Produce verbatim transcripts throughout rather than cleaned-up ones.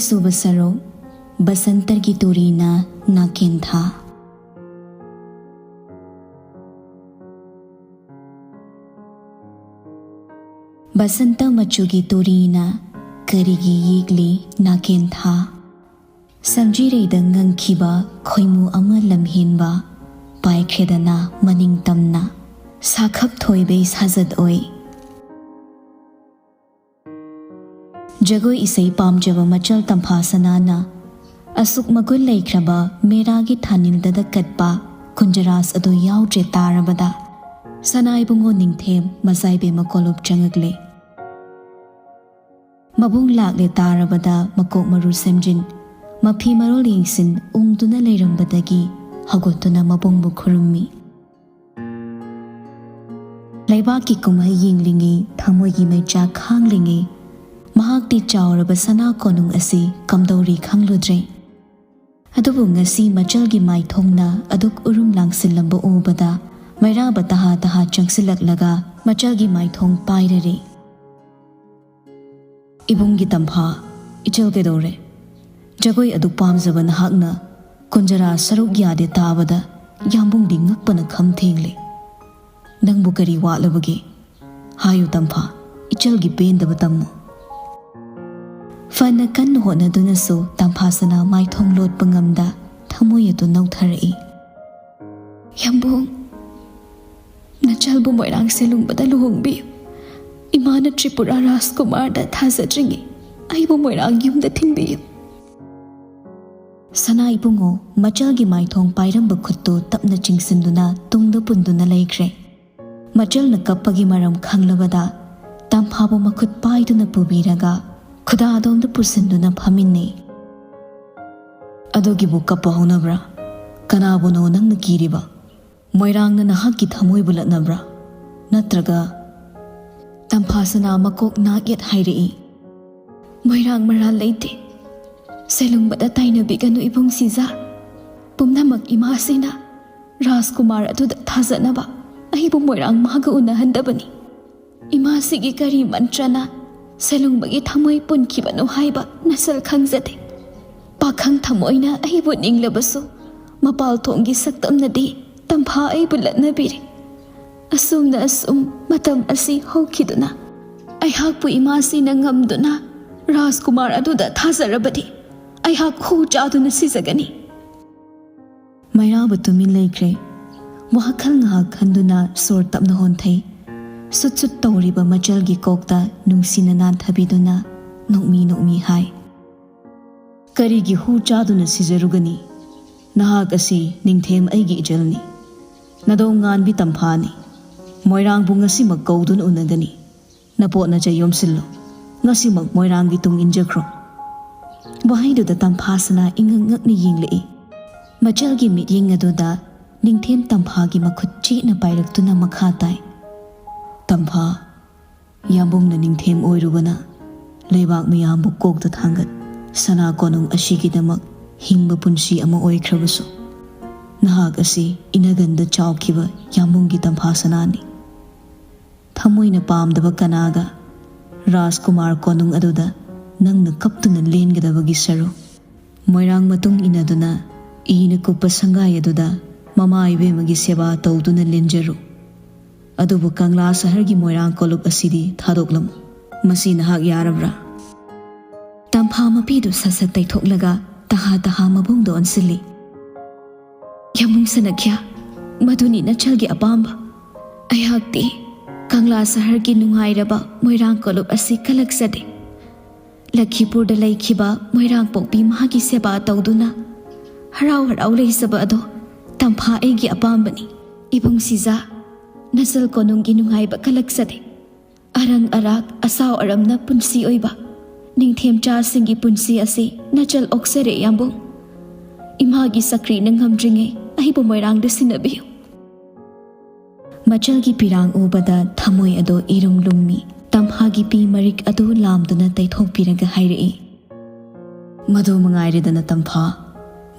ꯁꯨꯕ ꯁꯔꯨꯛ, ꯕꯁꯟꯇꯒꯤ ꯇꯨꯔꯤꯅ ꯅꯥꯀꯦꯟꯊꯥ꯫ ꯕꯁꯟꯇ ꯃꯆꯨꯒꯤ ꯇꯨꯔꯤꯅ ꯀꯔꯤꯒꯤ ꯌꯦꯛꯂꯤ ꯅꯥꯀꯦꯟꯊꯥ? ꯁꯝꯖꯤꯔꯩꯗ ꯉꯪꯈꯤꯕ ꯈꯣꯏꯃꯨ ꯑꯃ ꯂꯝꯍꯦꯟꯕ, ꯄꯥꯏꯈ꯭ꯔꯦꯗꯅ ꯃꯅꯤꯡ ꯇꯝꯅ꯫ ꯁꯥꯈꯞ ꯊꯣꯏꯕꯩ ꯁꯥꯖꯠ ꯑꯣꯏ꯫ ꯖꯒꯣꯏ ꯏꯁꯩ ꯄꯥꯝꯖꯕ ꯃꯆꯜ ꯇꯝꯐꯥ ꯁꯅꯥꯅ ꯑꯁꯨꯛ ꯃꯒꯨꯟ ꯂꯩꯈ꯭ꯔꯕ ꯃꯦꯔꯥꯒꯤ ꯊꯥꯅꯤꯜꯗꯗ ꯀꯠꯄ ꯀꯨꯟꯖꯔꯥꯁ ꯑꯗꯨ ꯌꯥꯎꯗ꯭ꯔꯦ ꯇꯥꯔꯕꯗ, ꯁꯅꯥ ꯏꯕꯨꯡꯉꯣ ꯅꯤꯡꯊꯦꯝ ꯃꯖꯥꯏꯕꯦꯝꯃ ꯀꯣꯂꯨꯞ ꯆꯪꯉꯛꯂꯦ꯫ ꯃꯕꯨꯡ ꯂꯥꯛꯂꯦ ꯇꯥꯔꯕꯗ ꯃꯀꯣꯛ ꯃꯔꯨ ꯁꯦꯝꯖꯤꯟ, ꯃꯐꯤ ꯃꯔꯣꯜ ꯌꯦꯡꯁꯤꯟ ꯎꯪꯗꯨꯅ ꯂꯩꯔꯝꯕꯗꯒꯤ ꯍꯧꯒꯠꯇꯨꯅ ꯃꯕꯨꯡꯕꯨ ꯈꯨꯔꯨꯝꯃꯤ꯫ ꯂꯩꯕꯥꯛꯀꯤ ꯀꯨꯝꯍꯩ ꯌꯦꯡꯂꯤꯉꯩ, ꯊꯃꯣꯏꯒꯤ ꯃꯩꯆꯥꯛ ꯈꯥꯡꯂꯤꯉꯩ, ꯃꯍꯥꯛꯇꯤ ꯆꯥꯎꯔꯕ ꯁꯅꯥ ꯀꯣꯅꯨꯡ ꯑꯁꯤ ꯀꯝꯗꯧꯔꯤ ꯈꯪꯂꯨꯗ꯭ꯔꯦ꯫ ꯑꯗꯨꯕꯨ ꯉꯁꯤ ꯃꯆꯜꯒꯤ ꯃꯥꯏꯊꯣꯡꯅ ꯑꯗꯨꯛ ꯎꯔꯨꯝ ꯂꯥꯡꯁꯤꯜꯂꯝꯕ ꯎꯕꯗ ꯃꯩꯔꯥꯕ ꯇꯍꯥ ꯇꯍꯥ ꯆꯪꯁꯤꯜꯂꯛꯂꯒ ꯃꯆꯜꯒꯤ ꯃꯥꯏꯊꯣꯡ ꯄꯥꯏꯔꯔꯦ꯫ "ꯏꯕꯨꯡꯒꯤ ꯇꯝꯐꯥ, ꯏꯆꯜ ꯀꯩꯗꯧꯔꯦ? ꯖꯒꯣꯏ ꯑꯗꯨꯛ ꯄꯥꯝꯖꯕ ꯅꯍꯥꯛꯅ ꯀꯨꯟꯖꯔꯥ ꯁꯔꯨꯛ ꯌꯥꯗꯦ ꯇꯥꯕꯗ ꯌꯥꯝꯕꯨꯡꯗꯤ ꯉꯛꯄꯅ ꯈꯝ ꯊꯦꯡꯂꯦ꯫ ꯅꯪꯕꯨ ꯀꯔꯤ ꯋꯥꯠꯂꯕꯒꯦ? ꯍꯥꯏꯌꯨ ꯇꯝꯐꯥ, ꯏꯆꯜꯒꯤ ꯄꯦꯟꯗꯕ ꯇꯝꯃꯨ꯫" ꯐꯅ ꯀꯟꯅ ꯍꯣꯠꯅꯗꯨꯅꯁꯨ ꯇꯝꯐꯥ ꯁꯅꯥ ꯃꯥꯏꯊꯣꯡ ꯂꯣꯠꯄ ꯉꯝꯗ ꯊꯃꯣꯏ ꯑꯗꯨ ꯅꯧꯊꯔꯛꯏ꯫ "ꯌꯥꯝꯕꯨꯡ, ꯅꯆꯜꯕꯨ ꯃꯣꯏꯔꯥꯡ ꯁꯦꯂꯨꯡꯕꯗ ꯂꯨꯍꯣꯡꯕꯤꯌꯨ꯫ ꯏꯃꯥꯅ ꯇ꯭ꯔꯤꯄꯨꯔꯥ ꯔꯥꯖꯀꯨꯃꯥꯔꯗ ꯊꯥꯖꯗ꯭ꯔꯤꯉꯩ ꯑꯩꯕꯨ ꯃꯣꯏꯔꯥꯡ ꯌꯨꯝꯗ ꯊꯤꯟꯕꯤꯌꯨ꯫" ꯁꯅꯥ ꯏꯕꯨꯡꯉꯣ ꯃꯆꯜꯒꯤ ꯃꯥꯏꯊꯣꯡ ꯄꯥꯏꯔꯝꯕ ꯈꯨꯠꯇꯨ ꯇꯞꯅ ꯆꯤꯡꯁꯤꯟꯗꯨꯅ ꯇꯨꯡꯗ ꯄꯨꯟꯗꯨꯅ ꯂꯩꯈ꯭ꯔꯦ꯫ ꯃꯆꯜꯅ ꯀꯞꯄꯒꯤ ꯃꯔꯝ ꯈꯪꯂꯕꯗ ꯇꯝꯐꯥꯕꯨ ꯃꯈꯨꯠ ꯄꯥꯏꯗꯨꯅ ꯄꯨꯕꯤꯔꯒ ꯈꯨꯗꯥꯗꯣꯝꯗ ꯄꯨꯁꯤꯟꯗꯨꯅ ꯐꯝꯃꯤꯟꯅꯩ꯫ "ꯑꯗꯨꯒꯤꯕꯨ ꯀꯞꯄ ꯍꯧꯅꯕ꯭ꯔꯥ? ꯀꯅꯥꯕꯨꯅꯣ ꯅꯪꯅ ꯀꯤꯔꯤꯕ? ꯃꯣꯏꯔꯥꯡꯅ ꯅꯍꯥꯛꯀꯤ ꯊꯃꯣꯏꯕꯨ ꯂꯠꯅꯕ꯭ꯔꯥ? ꯅꯠꯇ꯭ꯔꯒ?" ꯇꯝꯐꯥ ꯁꯅꯥ ꯃꯀꯣꯛ ꯅꯥꯛ ꯌꯦꯠ ꯍꯥꯏꯔꯛꯏ꯫ "ꯃꯣꯏꯔꯥꯡ ꯃꯔꯥꯜ ꯂꯩꯇꯦ꯫ ꯁꯦꯂꯨꯡꯕꯗ ꯇꯥꯏꯅꯕꯤꯒꯅꯨ ꯏꯕꯨꯡ ꯁꯤꯖꯥ꯫ ꯄꯨꯝꯅꯃꯛ ꯏꯃꯥꯁꯤꯅ ꯔꯥꯖꯀꯨꯃꯥꯔ ꯑꯗꯨꯗ ꯊꯥꯖꯅꯕ ꯑꯩꯕꯨ ꯃꯣꯏꯔꯥꯡ ꯃꯥꯒ ꯎꯅꯍꯟꯗꯕꯅꯤ꯫ ꯏꯃꯥꯁꯤꯒꯤ ꯀꯔꯤ ꯃꯟꯇ꯭ꯔꯅ ꯁꯦꯂꯨꯡꯕꯒꯤ ꯊꯃꯣꯏ ꯄꯨꯟꯈꯤꯕꯅꯣ ꯍꯥꯏꯕ ꯅꯁꯜ ꯈꯪꯖꯗꯦ꯫ ꯄꯥꯈꯪ ꯊꯃꯣꯏꯅ ꯑꯩꯕꯨ ꯅꯤꯡꯂꯕꯁꯨ, ꯃꯄꯥꯜ ꯊꯣꯡꯒꯤ ꯁꯛꯇꯝꯅꯗꯤ ꯇꯝꯐꯥ ꯑꯩꯕꯨ ꯂꯠꯅꯕꯤꯔꯦ꯫ ꯑꯁꯨꯝꯅ ꯑꯁꯨꯝ ꯃꯇꯝ ꯑꯁꯤ ꯍꯧꯈꯤꯗꯨꯅ, ꯑꯩꯍꯥꯛꯄꯨ ꯏꯃꯥꯁꯤꯅ ꯉꯝꯗꯨꯅ ꯔꯥꯖꯀꯨꯃꯥꯔ ꯑꯗꯨꯗ ꯊꯥꯖꯔꯕꯗꯤ, ꯑꯩꯍꯥꯛ ꯍꯨ ꯆꯥꯗꯨꯅ ꯁꯤꯖꯒꯅꯤ꯫ ꯃꯩꯔꯥꯕ ꯇꯨꯃꯤꯟ ꯂꯩꯈ꯭ꯔꯦ꯫ ꯋꯥꯈꯜ ꯉꯥꯏꯍꯥꯛ ꯈꯟꯗꯨꯅ ꯁꯣꯔ ꯇꯞꯅ ꯍꯣꯟꯊꯩ꯫ ꯁꯨꯠ ꯁꯨꯠ ꯇꯧꯔꯤꯕ ꯃꯆꯜꯒꯤ ꯀꯣꯛꯇ ꯅꯨꯡꯁꯤꯅ ꯅꯥꯟꯊꯕꯤꯗꯨꯅ ꯅꯣꯛꯃꯤ ꯅꯣꯛꯃꯤ ꯍꯥꯏ, "ꯀꯔꯤꯒꯤ ꯍꯨ ꯆꯥꯗꯨꯅ ꯁꯤꯖꯔꯨꯒꯅꯤ? ꯅꯍꯥꯛ ꯑꯁꯤ ꯅꯤꯡꯊꯦꯝ ꯑꯩꯒꯤ ꯏꯆꯜꯅꯤ꯫ ꯅꯗꯣꯝ ꯉꯥꯟꯕꯤ ꯇꯝꯐꯥꯅꯤ꯫ ꯃꯣꯏꯔꯥꯡꯕꯨ ꯉꯁꯤꯃꯛ ꯀꯧꯗꯨꯅ ꯎꯅꯒꯅꯤ꯫ ꯅꯄꯣꯠ ꯅꯆꯩ ꯌꯣꯝꯁꯤꯜꯂꯨ꯫ ꯉꯁꯤꯃꯛ ꯃꯣꯏꯔꯥꯡꯒꯤ ꯇꯨꯡ ꯏꯟꯖꯈ꯭ꯔꯣ꯫" ꯋꯥꯍꯩꯗꯨꯗ ꯇꯝꯐꯥꯁꯅꯥ ꯏꯉꯛ ꯉꯛꯅ ꯌꯦꯡꯂꯛꯏ꯫ ꯃꯆꯜꯒꯤ ꯃꯤꯠꯌꯦꯡ ꯑꯗꯨꯗ ꯅꯤꯡꯊꯦꯝ ꯇꯝꯐꯥꯒꯤ ꯃꯈꯨꯠ ꯆꯦꯠꯅ ꯄꯥꯏꯔꯛꯇꯨꯅ ꯃꯈꯥ ꯇꯥꯏ, "ꯇꯝꯐꯥ, ꯌꯥꯝꯕꯨꯡꯅ ꯅꯤꯡꯊꯦꯝ ꯑꯣꯏꯔꯨꯕꯅ ꯂꯩꯕꯥꯛ ꯃꯤꯌꯥꯝꯕꯨ ꯀꯣꯛꯇ ꯊꯥꯡꯒꯠ, ꯁꯅꯥ ꯀꯣꯅꯨꯡ ꯑꯁꯤꯒꯤꯗꯃꯛ ꯍꯤꯡꯕ ꯄꯨꯟꯁꯤ ꯑꯃ ꯑꯣꯏꯈ꯭ꯔꯕꯁꯨ, ꯅꯍꯥꯛ ꯑꯁꯤ ꯏꯅꯒꯟꯗ ꯆꯥꯎꯈꯤꯕ ꯌꯥꯝꯕꯨꯡꯒꯤ ꯇꯝꯐꯥ ꯁꯅꯥꯅꯤ꯫ ꯊꯃꯣꯏꯅ ꯄꯥꯝꯗꯕ ꯀꯅꯥꯒ ꯔꯥꯖꯀꯨꯃꯥꯔ ꯀꯣꯅꯨꯡ ꯑꯗꯨꯗ ꯅꯪꯅ ꯀꯞꯇꯨꯅ ꯂꯦꯟꯒꯗꯕꯒꯤ ꯁꯔꯨꯛ, ꯃꯣꯏꯔꯥꯡ ꯃꯇꯨꯡ ꯏꯟꯅꯗꯨꯅ ꯏꯅ ꯀꯨꯞꯄ ꯁꯪꯒꯥꯏ ꯑꯗꯨꯗ ꯃꯃꯥ ꯏꯕꯦꯝꯃꯒꯤ ꯁꯦꯕꯥ ꯇꯧꯗꯨꯅ ꯂꯦꯟꯖꯔꯨ꯫ ꯑꯗꯨꯕꯨ ꯀꯪꯂꯥ ꯁꯍꯔꯒꯤ ꯃꯣꯏꯔꯥꯡ ꯀꯣꯂꯨꯞ ꯑꯁꯤꯗꯤ ꯊꯥꯗꯣꯛꯂꯝꯃꯨ꯫ ꯃꯁꯤ ꯅꯍꯥꯛ ꯌꯥꯔꯕ꯭ꯔꯥ?" ꯇꯝꯐꯥ ꯃꯄꯤꯗꯨ ꯁꯠ ꯁꯠ ꯇꯩꯊꯣꯛꯂꯒ ꯇꯍꯥ ꯇꯍꯥ ꯃꯕꯨꯡꯗ ꯑꯣꯟꯁꯤꯜꯂꯤ꯫ "ꯌꯥꯝꯕꯨꯡ ꯁꯅꯈ꯭ꯌꯥ, ꯃꯗꯨꯅꯤ ꯅꯆꯜꯒꯤ ꯑꯄꯥꯝꯕ꯫ ꯑꯩꯍꯥꯛꯇꯤ ꯀꯪꯂꯥ ꯁꯍꯔꯒꯤ ꯅꯨꯡꯉꯥꯏꯔꯕ ꯃꯣꯏꯔꯥꯡ ꯀꯣꯂꯨꯞ ꯑꯁꯤ ꯀꯜꯂꯛꯆꯗꯦ꯫ ꯂꯈꯤꯄꯨꯔꯗ ꯂꯩꯈꯤꯕ ꯃꯣꯏꯔꯥꯡ ꯄꯣꯛꯄꯤ ꯃꯍꯥꯛꯀꯤ ꯁꯦꯕꯥ ꯇꯧꯗꯨꯅ ꯍꯔꯥꯎ ꯍꯔꯥꯎ ꯂꯩꯖꯕ ꯑꯗꯣ ꯇꯝꯐꯥ ꯑꯩꯒꯤ ꯑꯄꯥꯝꯕꯅꯤ꯫ ꯏꯕꯨꯡ ꯁꯤꯖꯥ, ꯅꯆꯜ ꯀꯣꯅꯨꯡꯒꯤ ꯅꯨꯡꯉꯥꯏꯕ ꯀꯜꯂꯛꯆꯗꯦ꯫ ꯑꯔꯪ ꯑꯔꯥꯛ, ꯑꯁꯥꯎ ꯑꯔꯝꯅ ꯄꯨꯟꯁꯤ ꯑꯣꯏꯕ ꯅꯤꯡꯊꯦꯝꯆꯥꯁꯤꯡꯒꯤ ꯄꯨꯟꯁꯤ ꯑꯁꯤ ꯅꯆꯜ ꯑꯣꯛꯆꯔꯦ ꯌꯥꯝꯕꯨꯡ꯫ ꯏꯃꯥꯒꯤ ꯆꯀ꯭ꯔꯤꯅ ꯉꯝꯗ꯭ꯔꯤꯉꯩ ꯑꯩꯕꯨ ꯃꯣꯏꯔꯥꯡꯗ ꯁꯤꯟꯅꯕꯤꯌꯨ꯫" ꯃꯆꯜꯒꯤ ꯄꯤꯔꯥꯡ ꯎꯕꯗ ꯊꯃꯣꯏ ꯑꯗꯣ ꯏꯔꯨꯝ ꯂꯨꯝꯃꯤ꯫ ꯇꯝꯐꯥꯒꯤ ꯄꯤ ꯃꯔꯤꯛ ꯑꯗꯨ ꯂꯥꯝꯗꯨꯅ ꯇꯩꯊꯣꯛꯄꯤꯔꯒ ꯍꯥꯏꯔꯛꯏ, "ꯃꯗꯨ ꯃꯉꯥꯏꯔꯦꯗꯅ ꯇꯝꯐꯥ,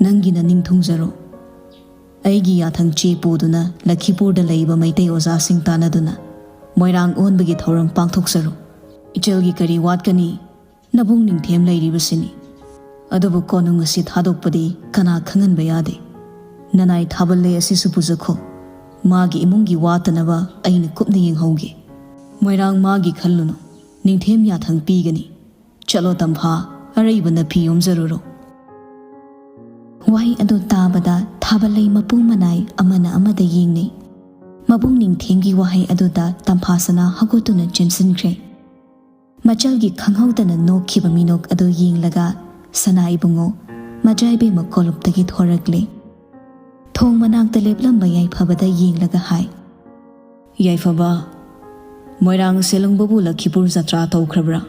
ꯅꯪꯒꯤ ꯅꯅꯤꯡ ꯊꯨꯡꯖꯔꯣ꯫ ꯑꯩꯒꯤ ꯌꯥꯊꯪ ꯆꯦ ꯄꯨꯗꯨꯅ ꯂꯈꯤꯄꯨꯔꯗ ꯂꯩꯕ ꯃꯩꯇꯩ ꯑꯣꯖꯥꯁꯤꯡ ꯇꯥꯟꯅꯗꯨꯅ ꯃꯣꯏꯔꯥꯡ ꯑꯣꯟꯕꯒꯤ ꯊꯧꯔꯝ ꯄꯥꯡꯊꯣꯛꯆꯔꯨ꯫ ꯏꯆꯜꯒꯤ ꯀꯔꯤ ꯋꯥꯠꯀꯅꯤ? ꯅꯕꯨꯡ ꯅꯤꯡꯊꯦꯝ ꯂꯩꯔꯤꯕꯁꯤꯅꯤ꯫ ꯑꯗꯨꯕꯨ ꯀꯣꯅꯨꯡ ꯑꯁꯤ ꯊꯥꯗꯣꯛꯄꯗꯤ ꯀꯅꯥ ꯈꯪꯍꯟꯕ ꯌꯥꯗꯦ꯫ ꯅꯅꯥꯏ ꯊꯥꯕꯜꯂꯩ ꯑꯁꯤꯁꯨ ꯄꯨꯖꯈꯣ꯫ ꯃꯥꯒꯤ ꯏꯃꯨꯡꯒꯤ ꯋꯥꯠꯇꯅꯕ ꯑꯩꯅ ꯀꯨꯞꯅ ꯌꯦꯡꯍꯧꯒꯦ꯫ ꯃꯣꯏꯔꯥꯡ ꯃꯥꯒꯤ ꯈꯜꯂꯨꯅꯨ꯫ ꯅꯤꯡꯊꯦꯝ ꯌꯥꯊꯪ ꯄꯤꯒꯅꯤ꯫ ꯆꯠꯂꯣ ꯇꯝꯐꯥ, ꯑꯔꯩꯕ ꯅꯥꯄꯤ ꯌꯣꯝꯖꯔꯨꯔꯣ꯫ ꯋꯥꯍꯩ ꯑꯗꯨ ꯇꯥꯕꯗ ꯊꯥꯕꯜꯂꯩ ꯃꯄꯨ ꯃꯅꯥꯏ ꯑꯃꯅ ꯑꯃꯗ ꯌꯦꯡꯅꯩ꯫ ꯃꯕꯨꯡ ꯅꯤꯡꯊꯦꯝꯒꯤ ꯋꯥꯍꯩ ꯑꯗꯨꯗ ꯇꯝꯐꯥ ꯁꯅꯥ ꯍꯧꯒꯠꯇꯨꯅ ꯆꯦꯟꯁꯤꯟꯈ꯭ꯔꯦ꯫ ꯃꯆꯜꯒꯤ ꯈꯪꯍꯧꯗꯅ ꯅꯣꯛꯈꯤꯕ ꯃꯤꯅꯣꯛ ꯑꯗꯨ ꯌꯦꯡꯂꯒ ꯁꯅꯥ ꯏꯕꯨꯡꯉꯣ ꯃꯖꯥꯏꯕꯦꯝꯃ ꯀꯣꯂꯨꯞꯇꯒꯤ ꯊꯣꯔꯛꯂꯦ꯫ ꯊꯣꯡ ꯃꯅꯥꯛꯇ ꯂꯦꯞꯂꯝꯕ ꯌꯥꯏꯐꯕꯗ ꯌꯦꯡꯂꯒ ꯍꯥꯏ, "ꯌꯥꯏꯐꯕ, ꯃꯣꯏꯔꯥꯡ ꯁꯦꯂꯨꯡꯕꯕꯨ ꯂꯈꯤꯄꯨꯔ ꯖꯇ꯭ꯔꯥ ꯇꯧꯈ꯭ꯔꯕ꯭ꯔꯥ?"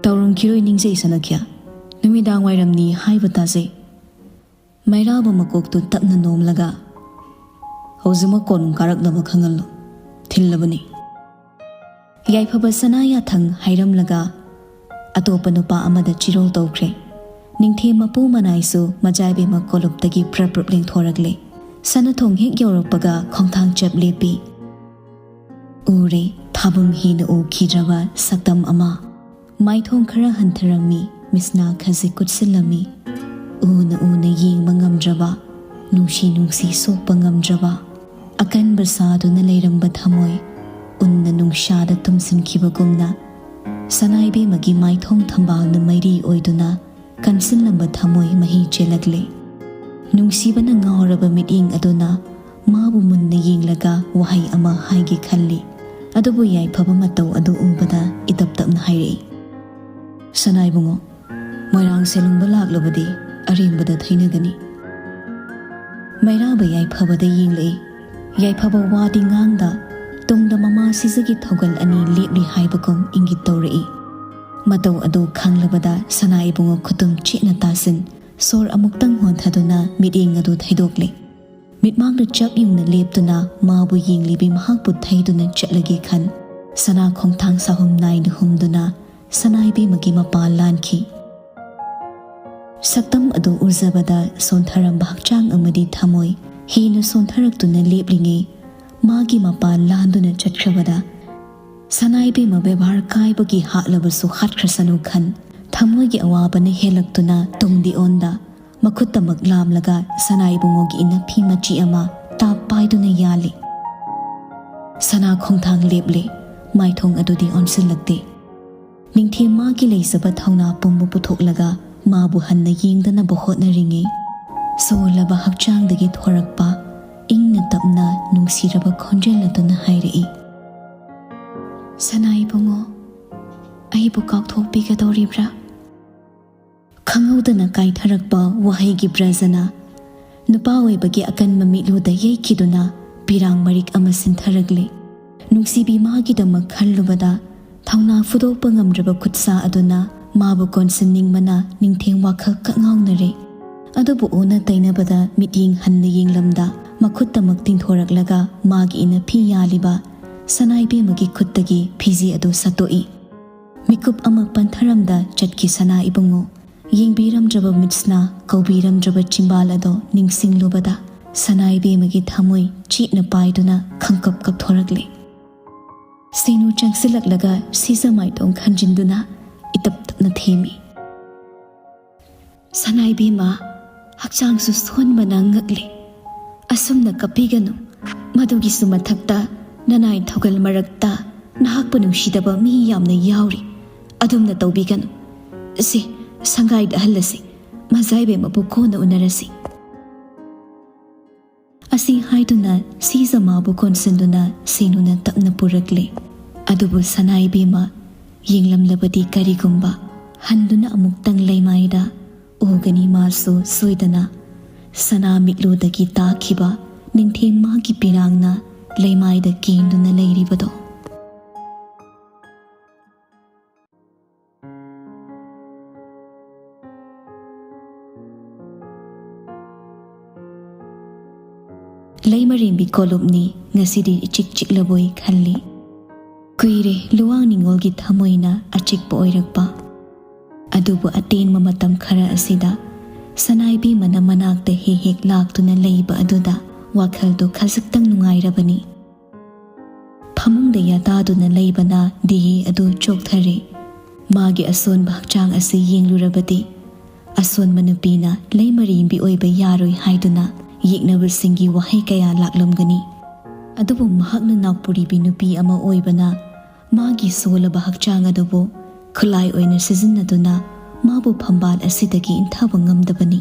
"ꯇꯧꯔꯝꯈꯤꯔꯣꯏ ꯅꯤꯡꯖꯩ ꯁꯅꯈ꯭ꯌꯥ꯫ ꯅꯨꯃꯤꯗꯥꯡ ꯋꯥꯏꯔꯝꯅꯤ ꯍꯥꯏꯕ ꯇꯥꯖꯩ꯫" ꯃꯩꯔꯥꯕ ꯃꯀꯣꯛꯇꯨ ꯇꯞꯅ ꯅꯣꯝꯂꯒ, "ꯍꯧꯖꯤꯛꯃꯛ ꯀꯣꯅꯨꯡ ꯀꯥꯔꯛꯅꯕ ꯈꯪꯍꯜꯂꯨ꯫ ꯊꯤꯜꯂꯕꯅꯤ꯫" ꯌꯥꯏꯐꯕ ꯁꯅꯥ ꯌꯥꯊꯪ ꯍꯥꯏꯔꯝꯂꯒ ꯑꯇꯣꯞꯄ ꯅꯨꯄꯥ ꯑꯃꯗ ꯆꯤꯔꯣꯜ ꯇꯧꯈ꯭ꯔꯦ꯫ ꯅꯤꯡꯊꯦꯝ ꯃꯄꯨ ꯃꯅꯥꯏꯁꯨ ꯃꯖꯥꯏꯕꯦꯝꯃ ꯀꯣꯂꯨꯞꯇꯒꯤ ꯄ꯭ꯔꯞ ꯄ꯭ꯔꯞ ꯂꯦꯡꯊꯣꯔꯛꯂꯦ꯫ ꯁꯅꯥꯊꯣꯡ ꯍꯦꯛ ꯌꯧꯔꯛꯄꯒ ꯈꯣꯡꯊꯥꯡ ꯆꯞ ꯂꯦꯞꯄꯤ꯫ ꯎꯔꯦ, ꯊꯥꯕꯨꯡ ꯍꯦꯟꯅ ꯎꯈꯤꯗ꯭ꯔꯕ ꯁꯛꯇꯝ ꯑꯃ꯫ ꯃꯥꯏꯊꯣꯡ ꯈꯔ ꯍꯟꯊꯔꯝꯃꯤ, ꯃꯤꯠꯁꯅꯥ ꯈꯖꯤꯛ ꯀꯨꯠꯁꯤꯜꯂꯝꯃꯤ꯫ ꯎꯅ ꯎꯅ ꯌꯦꯡꯕ ꯉꯝꯗ꯭ꯔꯕ, ꯅꯨꯡꯁꯤ ꯅꯨꯡꯁꯤ ꯁꯣꯛꯄ ꯉꯝꯗ꯭ꯔꯕ, ꯑꯀꯟꯕ ꯁꯥꯗꯨꯅ ꯂꯩꯔꯝꯕ ꯊꯃꯣꯏ ꯎꯟꯅ ꯅꯨꯡꯁꯥꯗ ꯇꯨꯝꯁꯤꯟꯈꯤꯕꯒꯨꯝꯅ ꯁꯅꯥꯏꯕꯦꯝꯃꯒꯤ ꯃꯥꯏꯊꯣꯡ ꯊꯝꯕꯥꯜꯅ ꯃꯩꯔꯤ ꯑꯣꯏꯗꯨꯅ ꯀꯟꯁꯤꯜꯂꯝꯕ ꯊꯃꯣꯏ ꯃꯍꯤ ꯆꯦꯜꯂꯛꯂꯦ꯫ ꯅꯨꯡꯁꯤꯕꯅ ꯉꯥꯎꯔꯕ ꯃꯤꯠꯌꯦꯡ ꯑꯗꯨꯅ ꯃꯥꯕꯨ ꯃꯨꯟꯅ ꯌꯦꯡꯂꯒ ꯋꯥꯍꯩ ꯑꯃ ꯍꯥꯏꯒꯦ ꯈꯜꯂꯤ꯫ ꯑꯗꯨꯕꯨ ꯌꯥꯏꯐꯕ ꯃꯇꯧ ꯑꯗꯨ ꯎꯕꯗ ꯏꯇꯞ ꯇꯞꯅ ꯍꯥꯏꯔꯛꯏ, "ꯁꯅꯥꯏꯕꯨꯡꯉꯣ, ꯃꯣꯏꯔꯥꯡ ꯁꯦꯂꯨꯡꯕ ꯂꯥꯛꯂꯕꯗꯤ ꯑꯔꯦꯝꯕꯗ ꯊꯩꯅꯒꯅꯤ꯫" ꯃꯩꯔꯥꯕ ꯌꯥꯏꯐꯕꯗ ꯌꯦꯡꯂꯛꯏ꯫ ꯌꯥꯏꯐꯕ ꯋꯥꯗꯤ ꯉꯥꯡꯗ, ꯇꯨꯡꯗ ꯃꯃꯥ ꯁꯤꯖꯒꯤ ꯊꯧꯒꯜ ꯑꯅꯤ ꯂꯦꯞꯂꯤ ꯍꯥꯏꯕꯒꯨꯝ ꯏꯪꯒꯤꯠ ꯇꯧꯔꯛꯏ꯫ ꯃꯇꯧ ꯑꯗꯨ ꯈꯪꯂꯕꯗ ꯁꯅꯥ ꯏꯕꯨꯡꯉꯣ ꯈꯨꯇꯨꯝ ꯆꯦꯠꯅ ꯇꯥꯁꯤꯟ, ꯁꯣꯔ ꯑꯃꯨꯛꯇꯪ ꯍꯣꯟꯊꯗꯨꯅ ꯃꯤꯠꯌꯦꯡ ꯑꯗꯨ ꯊꯩꯗꯣꯛꯂꯦ꯫ ꯃꯤꯠꯃꯥꯡꯗ ꯆꯞ ꯌꯨꯡꯅ ꯂꯦꯞꯇꯨꯅ ꯃꯥꯕꯨ ꯌꯦꯡꯂꯤꯕꯤ ꯃꯍꯥꯛꯄꯨ ꯊꯩꯗꯨꯅ ꯆꯠꯂꯒꯦ ꯈꯟ, ꯁꯅꯥ ꯈꯣꯡꯊꯥꯡ ꯁꯥꯍꯨꯝ ꯅꯥꯏꯅ ꯍꯨꯝꯗꯨꯅ ꯁꯅꯥꯏꯕꯦꯝꯃꯒꯤ ꯃꯄꯥ ꯂꯥꯟꯈꯤ꯫ ꯁꯛꯇꯝ ꯑꯗꯨ ꯎꯖꯕꯗ ꯁꯣꯟꯊꯔꯝꯕ ꯍꯛꯆꯥꯡ ꯑꯃꯗꯤ ꯊꯃꯣꯏ ꯍꯦꯟꯅ ꯁꯣꯟꯊꯔꯛꯇꯨꯅ ꯂꯦꯞꯂꯤꯉꯩ, ꯃꯥꯒꯤ ꯃꯄꯥ ꯂꯥꯟꯗꯨꯅ ꯆꯠꯈ꯭ꯔꯕꯗ ꯁꯅꯥ ꯏꯕꯦꯝꯃ ꯕꯦꯕꯥꯔ ꯀꯥꯏꯕꯒꯤ ꯍꯥꯠꯂꯕꯁꯨ ꯍꯥꯠꯈ꯭ꯔꯁꯅꯨ ꯈꯟ, ꯊꯃꯣꯏꯒꯤ ꯑꯋꯥꯕꯅ ꯍꯦꯜꯂꯛꯇꯨꯅ ꯇꯨꯡꯗꯤ ꯑꯣꯟꯗ, ꯃꯈꯨꯠꯇꯃꯛ ꯂꯥꯝꯂꯒ ꯁꯅꯥ ꯏꯕꯨꯡꯉꯣꯒꯤ ꯏꯅꯐꯤ ꯃꯆꯤ ꯑꯃ ꯇꯥꯞ ꯄꯥꯏꯗꯨꯅ ꯌꯥꯜꯂꯤ꯫ ꯁꯅꯥ ꯈꯣꯡꯊꯥꯡ ꯂꯦꯞꯂꯦ, ꯃꯥꯏꯊꯣꯡ ꯑꯗꯨꯗꯤ ꯑꯣꯟꯁꯤꯜꯂꯛꯇꯦ꯫ ꯅꯤꯡꯊꯦꯝ ꯃꯥꯒꯤ ꯂꯩꯖꯕ ꯊꯧꯅꯥ ꯄꯨꯝꯕ ꯄꯨꯊꯣꯛꯂꯒ ꯃꯥꯕꯨ ꯍꯟꯅ ꯌꯦꯡꯗꯅꯕ ꯍꯣꯠꯅꯔꯤꯉꯩ, ꯁꯣꯜꯂꯕ ꯍꯛꯆꯥꯡꯗꯒꯤ ꯊꯣꯔꯛꯄ ꯏꯪꯅ ꯇꯞꯅ ꯅꯨꯡꯁꯤꯔꯕ ꯈꯣꯟꯖꯦꯜ ꯑꯗꯨꯅ ꯍꯥꯏꯔꯛꯏ, "ꯁꯅꯥ ꯏꯕꯨꯡꯉꯣ, ꯑꯩꯕꯨ ꯀꯥꯎꯊꯣꯛꯄꯤꯒꯗꯧꯔꯤꯕ꯭ꯔꯥ?" ꯈꯪꯍꯧꯗꯅ ꯀꯥꯏꯊꯔꯛꯄ ꯋꯥꯍꯩꯒꯤ ꯕ꯭ꯔꯖꯅ ꯅꯨꯄꯥ ꯑꯣꯏꯕꯒꯤ ꯑꯀꯟꯕ ꯃꯤꯠꯂꯨꯗ ꯌꯩꯈꯤꯗꯨꯅ ꯄꯤꯔꯥꯡ ꯃꯔꯤꯛ ꯑꯃ ꯁꯤꯟꯊꯔꯛꯂꯦ꯫ ꯅꯨꯡꯁꯤꯕꯤ ꯃꯥꯒꯤꯗꯃꯛ ꯈꯜꯂꯨꯕꯗ ꯊꯧꯅꯥ ꯐꯨꯗꯣꯛꯄ ꯉꯝꯗ꯭ꯔꯕ ꯈꯨꯠꯁꯥ ꯑꯗꯨꯅ ꯃꯥꯕꯨ ꯀꯣꯟꯁꯤꯟꯅꯤꯡꯕꯅ ꯅꯤꯡꯊꯦꯝ ꯋꯥꯈꯜ ꯀꯛꯉꯥꯎꯅꯔꯦ꯫ ꯑꯗꯨꯕꯨ ꯑꯣꯟꯅ ꯇꯩꯅꯕꯗ ꯃꯤꯠꯌꯦꯡ ꯍꯟꯅ ꯌꯦꯡꯂꯝꯗ ꯃꯈꯨꯠꯇꯃꯛ ꯇꯤꯡꯊꯣꯔꯛꯂꯒ ꯃꯥꯒꯤ ꯏꯅꯐꯤ ꯌꯥꯜꯂꯤꯕ ꯁꯅꯥ ꯏꯕꯦꯝꯃꯒꯤ ꯈꯨꯠꯇꯒꯤ ꯐꯤꯖꯤ ꯑꯗꯨ ꯁꯠꯇꯣꯛꯏ꯫ ꯃꯤꯀꯨꯞ ꯑꯃ ꯄꯟꯊꯔꯝꯗ ꯆꯠꯈꯤ ꯁꯅꯥ ꯏꯕꯨꯡꯉꯣ꯫ ꯌꯦꯡꯕꯤꯔꯝꯗ꯭ꯔꯕ ꯃꯤꯠꯁꯅ ꯀꯧꯕꯤꯔꯝꯗ꯭ꯔꯕ ꯆꯤꯝꯕꯥꯜ ꯑꯗꯣ ꯅꯤꯡꯁꯤꯡꯂꯨꯕꯗ ꯁꯅꯥ ꯏꯕꯦꯝꯃꯒꯤ ꯊꯃꯣꯏ ꯆꯦꯠꯅ ꯄꯥꯏꯗꯨꯅ ꯈꯪꯀꯞ ꯀꯞꯊꯣꯔꯛꯂꯦ꯫ ꯁꯦꯅꯨ ꯆꯪꯁꯤꯜꯂꯛꯂꯒ ꯁꯤꯖ ꯃꯥꯏꯇꯣꯡ ꯈꯟꯖꯤꯟꯗꯨꯅ ꯏꯇꯞ ꯇꯞꯅ ꯊꯦꯝꯃꯤ꯫ "ꯁꯅꯥ ꯏꯕꯦꯝꯃ, ꯍꯛꯆꯥꯡꯁꯨ ꯁꯣꯟꯕꯅ ꯉꯛꯂꯦ꯫ ꯑꯁꯨꯝꯅ ꯀꯞꯄꯤꯒꯅꯨ꯫ ꯃꯗꯨꯒꯤꯁꯨ ꯃꯊꯛꯇ ꯅꯅꯥꯏ ꯊꯧꯒꯜ ꯃꯔꯛꯇ ꯅꯍꯥꯛꯄꯨ ꯅꯨꯡꯁꯤꯗꯕ ꯃꯤ ꯌꯥꯝꯅ ꯌꯥꯎꯔꯤ꯫ ꯑꯗꯨꯝꯅ ꯇꯧꯕꯤꯒꯅꯨ꯫ ꯁꯤ ꯁꯪꯒꯥꯏꯗ ꯍꯜꯂꯁꯤ꯫ ꯃꯖꯥ ꯏꯕꯦꯝꯃꯕꯨ ꯀꯣꯟꯅ ꯎꯅꯔꯁꯤ꯫" ꯑꯁꯤ ꯍꯥꯏꯗꯨꯅ ꯁꯤꯖ ꯃꯥꯕꯨ ꯀꯣꯟꯁꯤꯟꯗꯨꯅ ꯁꯦꯅꯨꯅ ꯇꯞꯅ ꯄꯨꯔꯛꯂꯦ꯫ ꯑꯗꯨꯕꯨ ꯁꯅꯥ ꯏꯕꯦꯝꯃ ꯌꯦꯡꯂꯝꯂꯕꯗꯤ ꯀꯔꯤꯒꯨꯝꯕ ꯍꯟꯗꯨꯅ ꯑꯃꯨꯛꯇꯪ ꯂꯩꯃꯥꯏꯗ ꯎꯒꯅꯤ ꯃꯥꯁꯨ ꯁꯣꯏꯗꯅ ꯁꯅꯥ ꯃꯤꯠꯂꯨꯗꯒꯤ ꯇꯥꯈꯤꯕ ꯅꯤꯡꯊꯦꯝ ꯃꯥꯒꯤ ꯄꯤꯔꯥꯡꯅ ꯂꯩꯃꯥꯏꯗ ꯀꯦꯟꯗꯨꯅ ꯂꯩꯔꯤꯕꯗꯣ꯫ ꯂꯩꯃꯔꯦꯝꯕꯤ ꯀꯣꯂꯨꯞꯅꯤ ꯉꯁꯤꯗꯤ ꯏꯆꯤꯛ ꯆꯤꯛꯂꯕꯣꯏ ꯈꯜꯂꯤ꯫ ꯀꯨꯏꯔꯦ ꯂꯨꯋꯥꯡ ꯅꯤꯉꯣꯜꯒꯤ ꯊꯃꯣꯏꯅ ꯑꯆꯤꯛꯄ ꯑꯣꯏꯔꯛꯄ꯫ ꯑꯗꯨꯕꯨ ꯑꯇꯦꯟꯕ ꯃꯇꯝ ꯈꯔ ꯑꯁꯤꯗ ꯁꯅꯥ ꯏꯕꯦꯝꯃꯅ ꯃꯅꯥꯛꯇ ꯍꯦꯛ ꯍꯦꯛ ꯂꯥꯛꯇꯨꯅ ꯂꯩꯕ ꯑꯗꯨꯗ ꯋꯥꯈꯜꯗꯨ ꯈꯖꯤꯛꯇꯪ ꯅꯨꯡꯉꯥꯏꯔꯕꯅꯤ꯫ ꯐꯃꯨꯡꯗ ꯌꯥꯇꯥꯗꯨꯅ ꯂꯩꯕꯅ ꯗꯤꯍꯦ ꯑꯗꯨ ꯆꯣꯛꯊꯔꯦ꯫ ꯃꯥꯒꯤ ꯑꯁꯣꯟꯕ ꯍꯛꯆꯥꯡ ꯑꯁꯤ ꯌꯦꯡꯂꯨꯔꯕꯗꯤ ꯑꯁꯣꯟꯕ ꯅꯨꯄꯤꯅ ꯂꯩꯃꯔꯦꯝꯕꯤ ꯑꯣꯏꯕ ꯌꯥꯔꯣꯏ ꯍꯥꯏꯗꯨꯅ ꯌꯦꯛꯅꯕꯁꯤꯡꯒꯤ ꯋꯥꯍꯩ ꯀꯌꯥ ꯂꯥꯛꯂꯝꯒꯅꯤ꯫ ꯑꯗꯨꯕꯨ ꯃꯍꯥꯛꯅ ꯅꯥꯎꯄꯨꯔꯤꯕꯤ ꯅꯨꯄꯤ ꯑꯃ ꯑꯣꯏꯕꯅ ꯃꯥꯒꯤ ꯁꯣꯜꯂꯕ ꯍꯛꯆꯥꯡ ꯑꯗꯨꯕꯨ ꯈꯨꯠꯂꯥꯏ ꯑꯣꯏꯅ ꯁꯤꯖꯤꯟꯅꯗꯨꯅ ꯃꯥꯕꯨ ꯐꯝꯕꯥꯜ ꯑꯁꯤꯗꯒꯤ ꯏꯟꯊꯕ ꯉꯝꯗꯕꯅꯤ꯫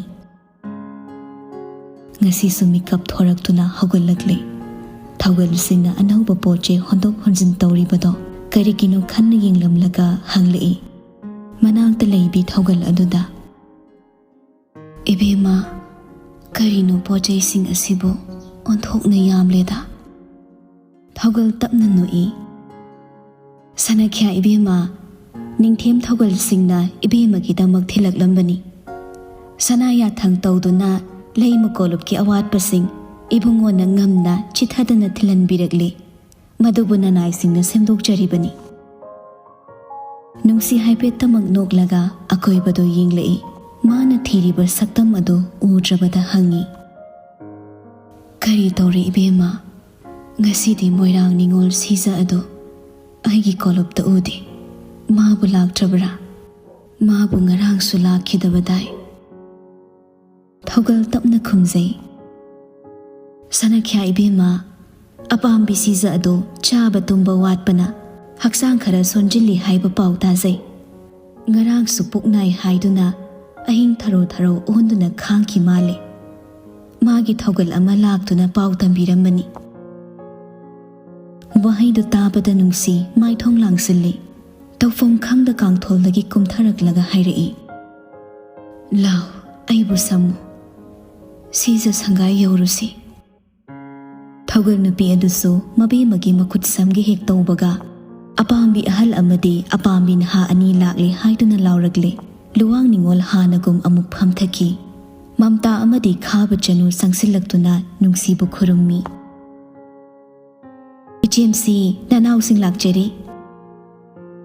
ꯉꯁꯤꯁꯨ ꯃꯤꯀꯞ ꯊꯣꯔꯛꯇꯨꯅ ꯍꯧꯒꯠꯂꯛꯂꯦ꯫ ꯊꯧꯒꯜꯁꯤꯡꯅ ꯑꯅꯧꯕ ꯄꯣꯠ ꯆꯩ ꯍꯣꯟꯗꯣꯛ ꯍꯣꯟꯖꯤꯟ ꯇꯧꯔꯤꯕꯗꯣ ꯀꯔꯤꯒꯤꯅꯣ ꯈꯟꯅ ꯌꯦꯡꯂꯝꯂꯒ ꯍꯪꯂꯛꯏ꯫ ꯃꯅꯥꯛꯇ ꯂꯩꯕꯤ ꯊꯧꯒꯜ ꯑꯗꯨꯗ, "ꯏꯕꯦꯝꯃ, ꯀꯔꯤꯅꯣ ꯄꯣꯠ ꯆꯩꯁꯤꯡ ꯑꯁꯤꯕꯨ ꯑꯣꯟꯊꯣꯛꯅ ꯌꯥꯝꯂꯦꯗ?" ꯊꯧꯒꯜ ꯇꯞꯅ ꯅꯣꯛꯏ꯫ "ꯁꯅꯥꯈ꯭ꯌꯥ ꯏꯕꯦꯝꯃ, ꯅꯤꯡꯊꯦꯝ ꯊꯧꯒꯜꯁꯤꯡꯅ ꯏꯕꯦꯝꯃꯒꯤꯗꯃꯛ ꯊꯤꯜꯂꯛꯂꯝꯕꯅꯤ꯫ ꯁꯅꯥ ꯌꯥꯊꯪ ꯇꯧꯗꯨꯅ ꯂꯩꯃ ꯀꯣꯂꯨꯞꯀꯤ ꯑꯋꯥꯠꯄꯁꯤꯡ ꯏꯕꯨꯡꯉꯣꯅ ꯉꯝꯅ ꯆꯤꯊꯗꯅ ꯊꯤꯜꯍꯟꯕꯤꯔꯛꯂꯤ꯫ ꯃꯗꯨꯕꯨ ꯅꯅꯥꯏꯁꯤꯡꯅ ꯁꯦꯝꯗꯣꯛꯆꯔꯤꯕꯅꯤ꯫" ꯅꯨꯡꯁꯤ ꯍꯥꯏꯐꯦꯠꯇꯃꯛ ꯅꯣꯛꯂꯒ ꯑꯀꯣꯏꯕꯗꯨ ꯌꯦꯡꯂꯛꯏ꯫ ꯃꯥꯅ ꯊꯤꯔꯤꯕ ꯁꯛꯇꯝ ꯑꯗꯨ ꯎꯗ꯭ꯔꯕꯗ ꯍꯪꯉꯤ, "ꯀꯔꯤ ꯇꯧꯔꯦ ꯏꯕꯦꯝꯃ? ꯉꯁꯤꯗꯤ ꯃꯣꯏꯔꯥꯡ ꯅꯤꯉꯣꯜ ꯁꯤꯖ ꯑꯗꯨ ꯑꯩꯒꯤ ꯀꯣꯂꯨꯞꯇ ꯎꯗꯦ꯫ ꯃꯥꯕꯨ ꯂꯥꯛꯇ꯭ꯔꯕ꯭ꯔꯥ? ꯃꯥꯕꯨ ꯉꯔꯥꯡꯁꯨ ꯂꯥꯛꯈꯤꯗꯕꯗꯥꯏ?" ꯊꯧꯒꯜ ꯇꯞꯅ ꯈꯨꯝꯖꯩ, "ꯁꯅꯥꯈ꯭ꯌꯥ ꯏꯕꯦꯝꯃ, ꯑꯄꯥꯝꯕꯤ ꯁꯤꯖ ꯑꯗꯨ ꯆꯥꯕ ꯇꯨꯝꯕ ꯋꯥꯠꯄꯅ ꯍꯛꯆꯥꯡ ꯈꯔ ꯁꯣꯟꯖꯤꯜꯂꯤ ꯍꯥꯏꯕ ꯄꯥꯎ ꯇꯥꯖꯩ꯫ ꯉꯔꯥꯡꯁꯨ ꯄꯨꯛ ꯅꯥꯏ ꯍꯥꯏꯗꯨꯅ ꯑꯍꯤꯡ ꯊꯔꯣ ꯊꯔꯣ ꯑꯣꯟꯗꯨꯅ ꯈꯥꯡꯈꯤ ꯃꯥꯜꯂꯦ꯫ ꯃꯥꯒꯤ ꯊꯧꯒꯜ ꯑꯃ ꯂꯥꯛꯇꯨꯅ ꯄꯥꯎ ꯇꯝꯕꯤꯔꯝꯕꯅꯤ꯫" ꯋꯥꯍꯩꯗꯨ ꯇꯥꯕꯗ ꯅꯨꯡꯁꯤ ꯃꯥꯏꯊꯣꯡ ꯂꯥꯡꯁꯤꯜꯂꯤ꯫ ꯇꯧꯐꯝ ꯈꯪꯗ ꯀꯥꯡꯊꯣꯜꯗꯒꯤ ꯀꯨꯝꯊꯔꯛꯂꯒ ꯍꯥꯏꯔꯛꯏ, "ꯂꯥꯎ, ꯑꯩꯕꯨ ꯁꯝꯃꯨ꯫ ꯁꯤꯖ ꯁꯪꯒꯥꯏ ꯌꯧꯔꯨꯁꯤ꯫" ꯊꯧꯒꯜ ꯅꯨꯄꯤ ꯑꯗꯨꯁꯨ ꯃꯕꯦꯝꯃꯒꯤ ꯃꯈꯨꯠ ꯁꯝꯒꯦ ꯍꯦꯛ ꯇꯧꯕꯒ, ꯑꯄꯥꯝꯕꯤ ꯑꯍꯜ ꯑꯃꯗꯤ ꯑꯄꯥꯝꯕꯤ ꯅꯍꯥ ꯑꯅꯤ ꯂꯥꯛꯂꯦ ꯍꯥꯏꯗꯨꯅ ꯂꯥꯎꯔꯛꯂꯦ꯫ ꯂꯨꯋꯥꯡ ꯅꯤꯉꯣꯜ ꯍꯥꯟꯅꯒꯨꯝ ꯑꯃꯨꯛ ꯐꯝꯊꯈꯤ꯫ ꯃꯝꯇꯥ ꯑꯃꯗꯤ ꯈꯥꯕ ꯆꯅꯨ ꯆꯪꯁꯤꯜꯂꯛꯇꯨꯅ ꯅꯨꯡꯁꯤꯕꯨ ꯈꯨꯔꯨꯝꯃꯤ꯫ "ꯏꯆꯦꯝꯁꯤ, ꯅꯅꯥꯎꯁꯤꯡ ꯂꯥꯛꯆꯔꯤ꯫"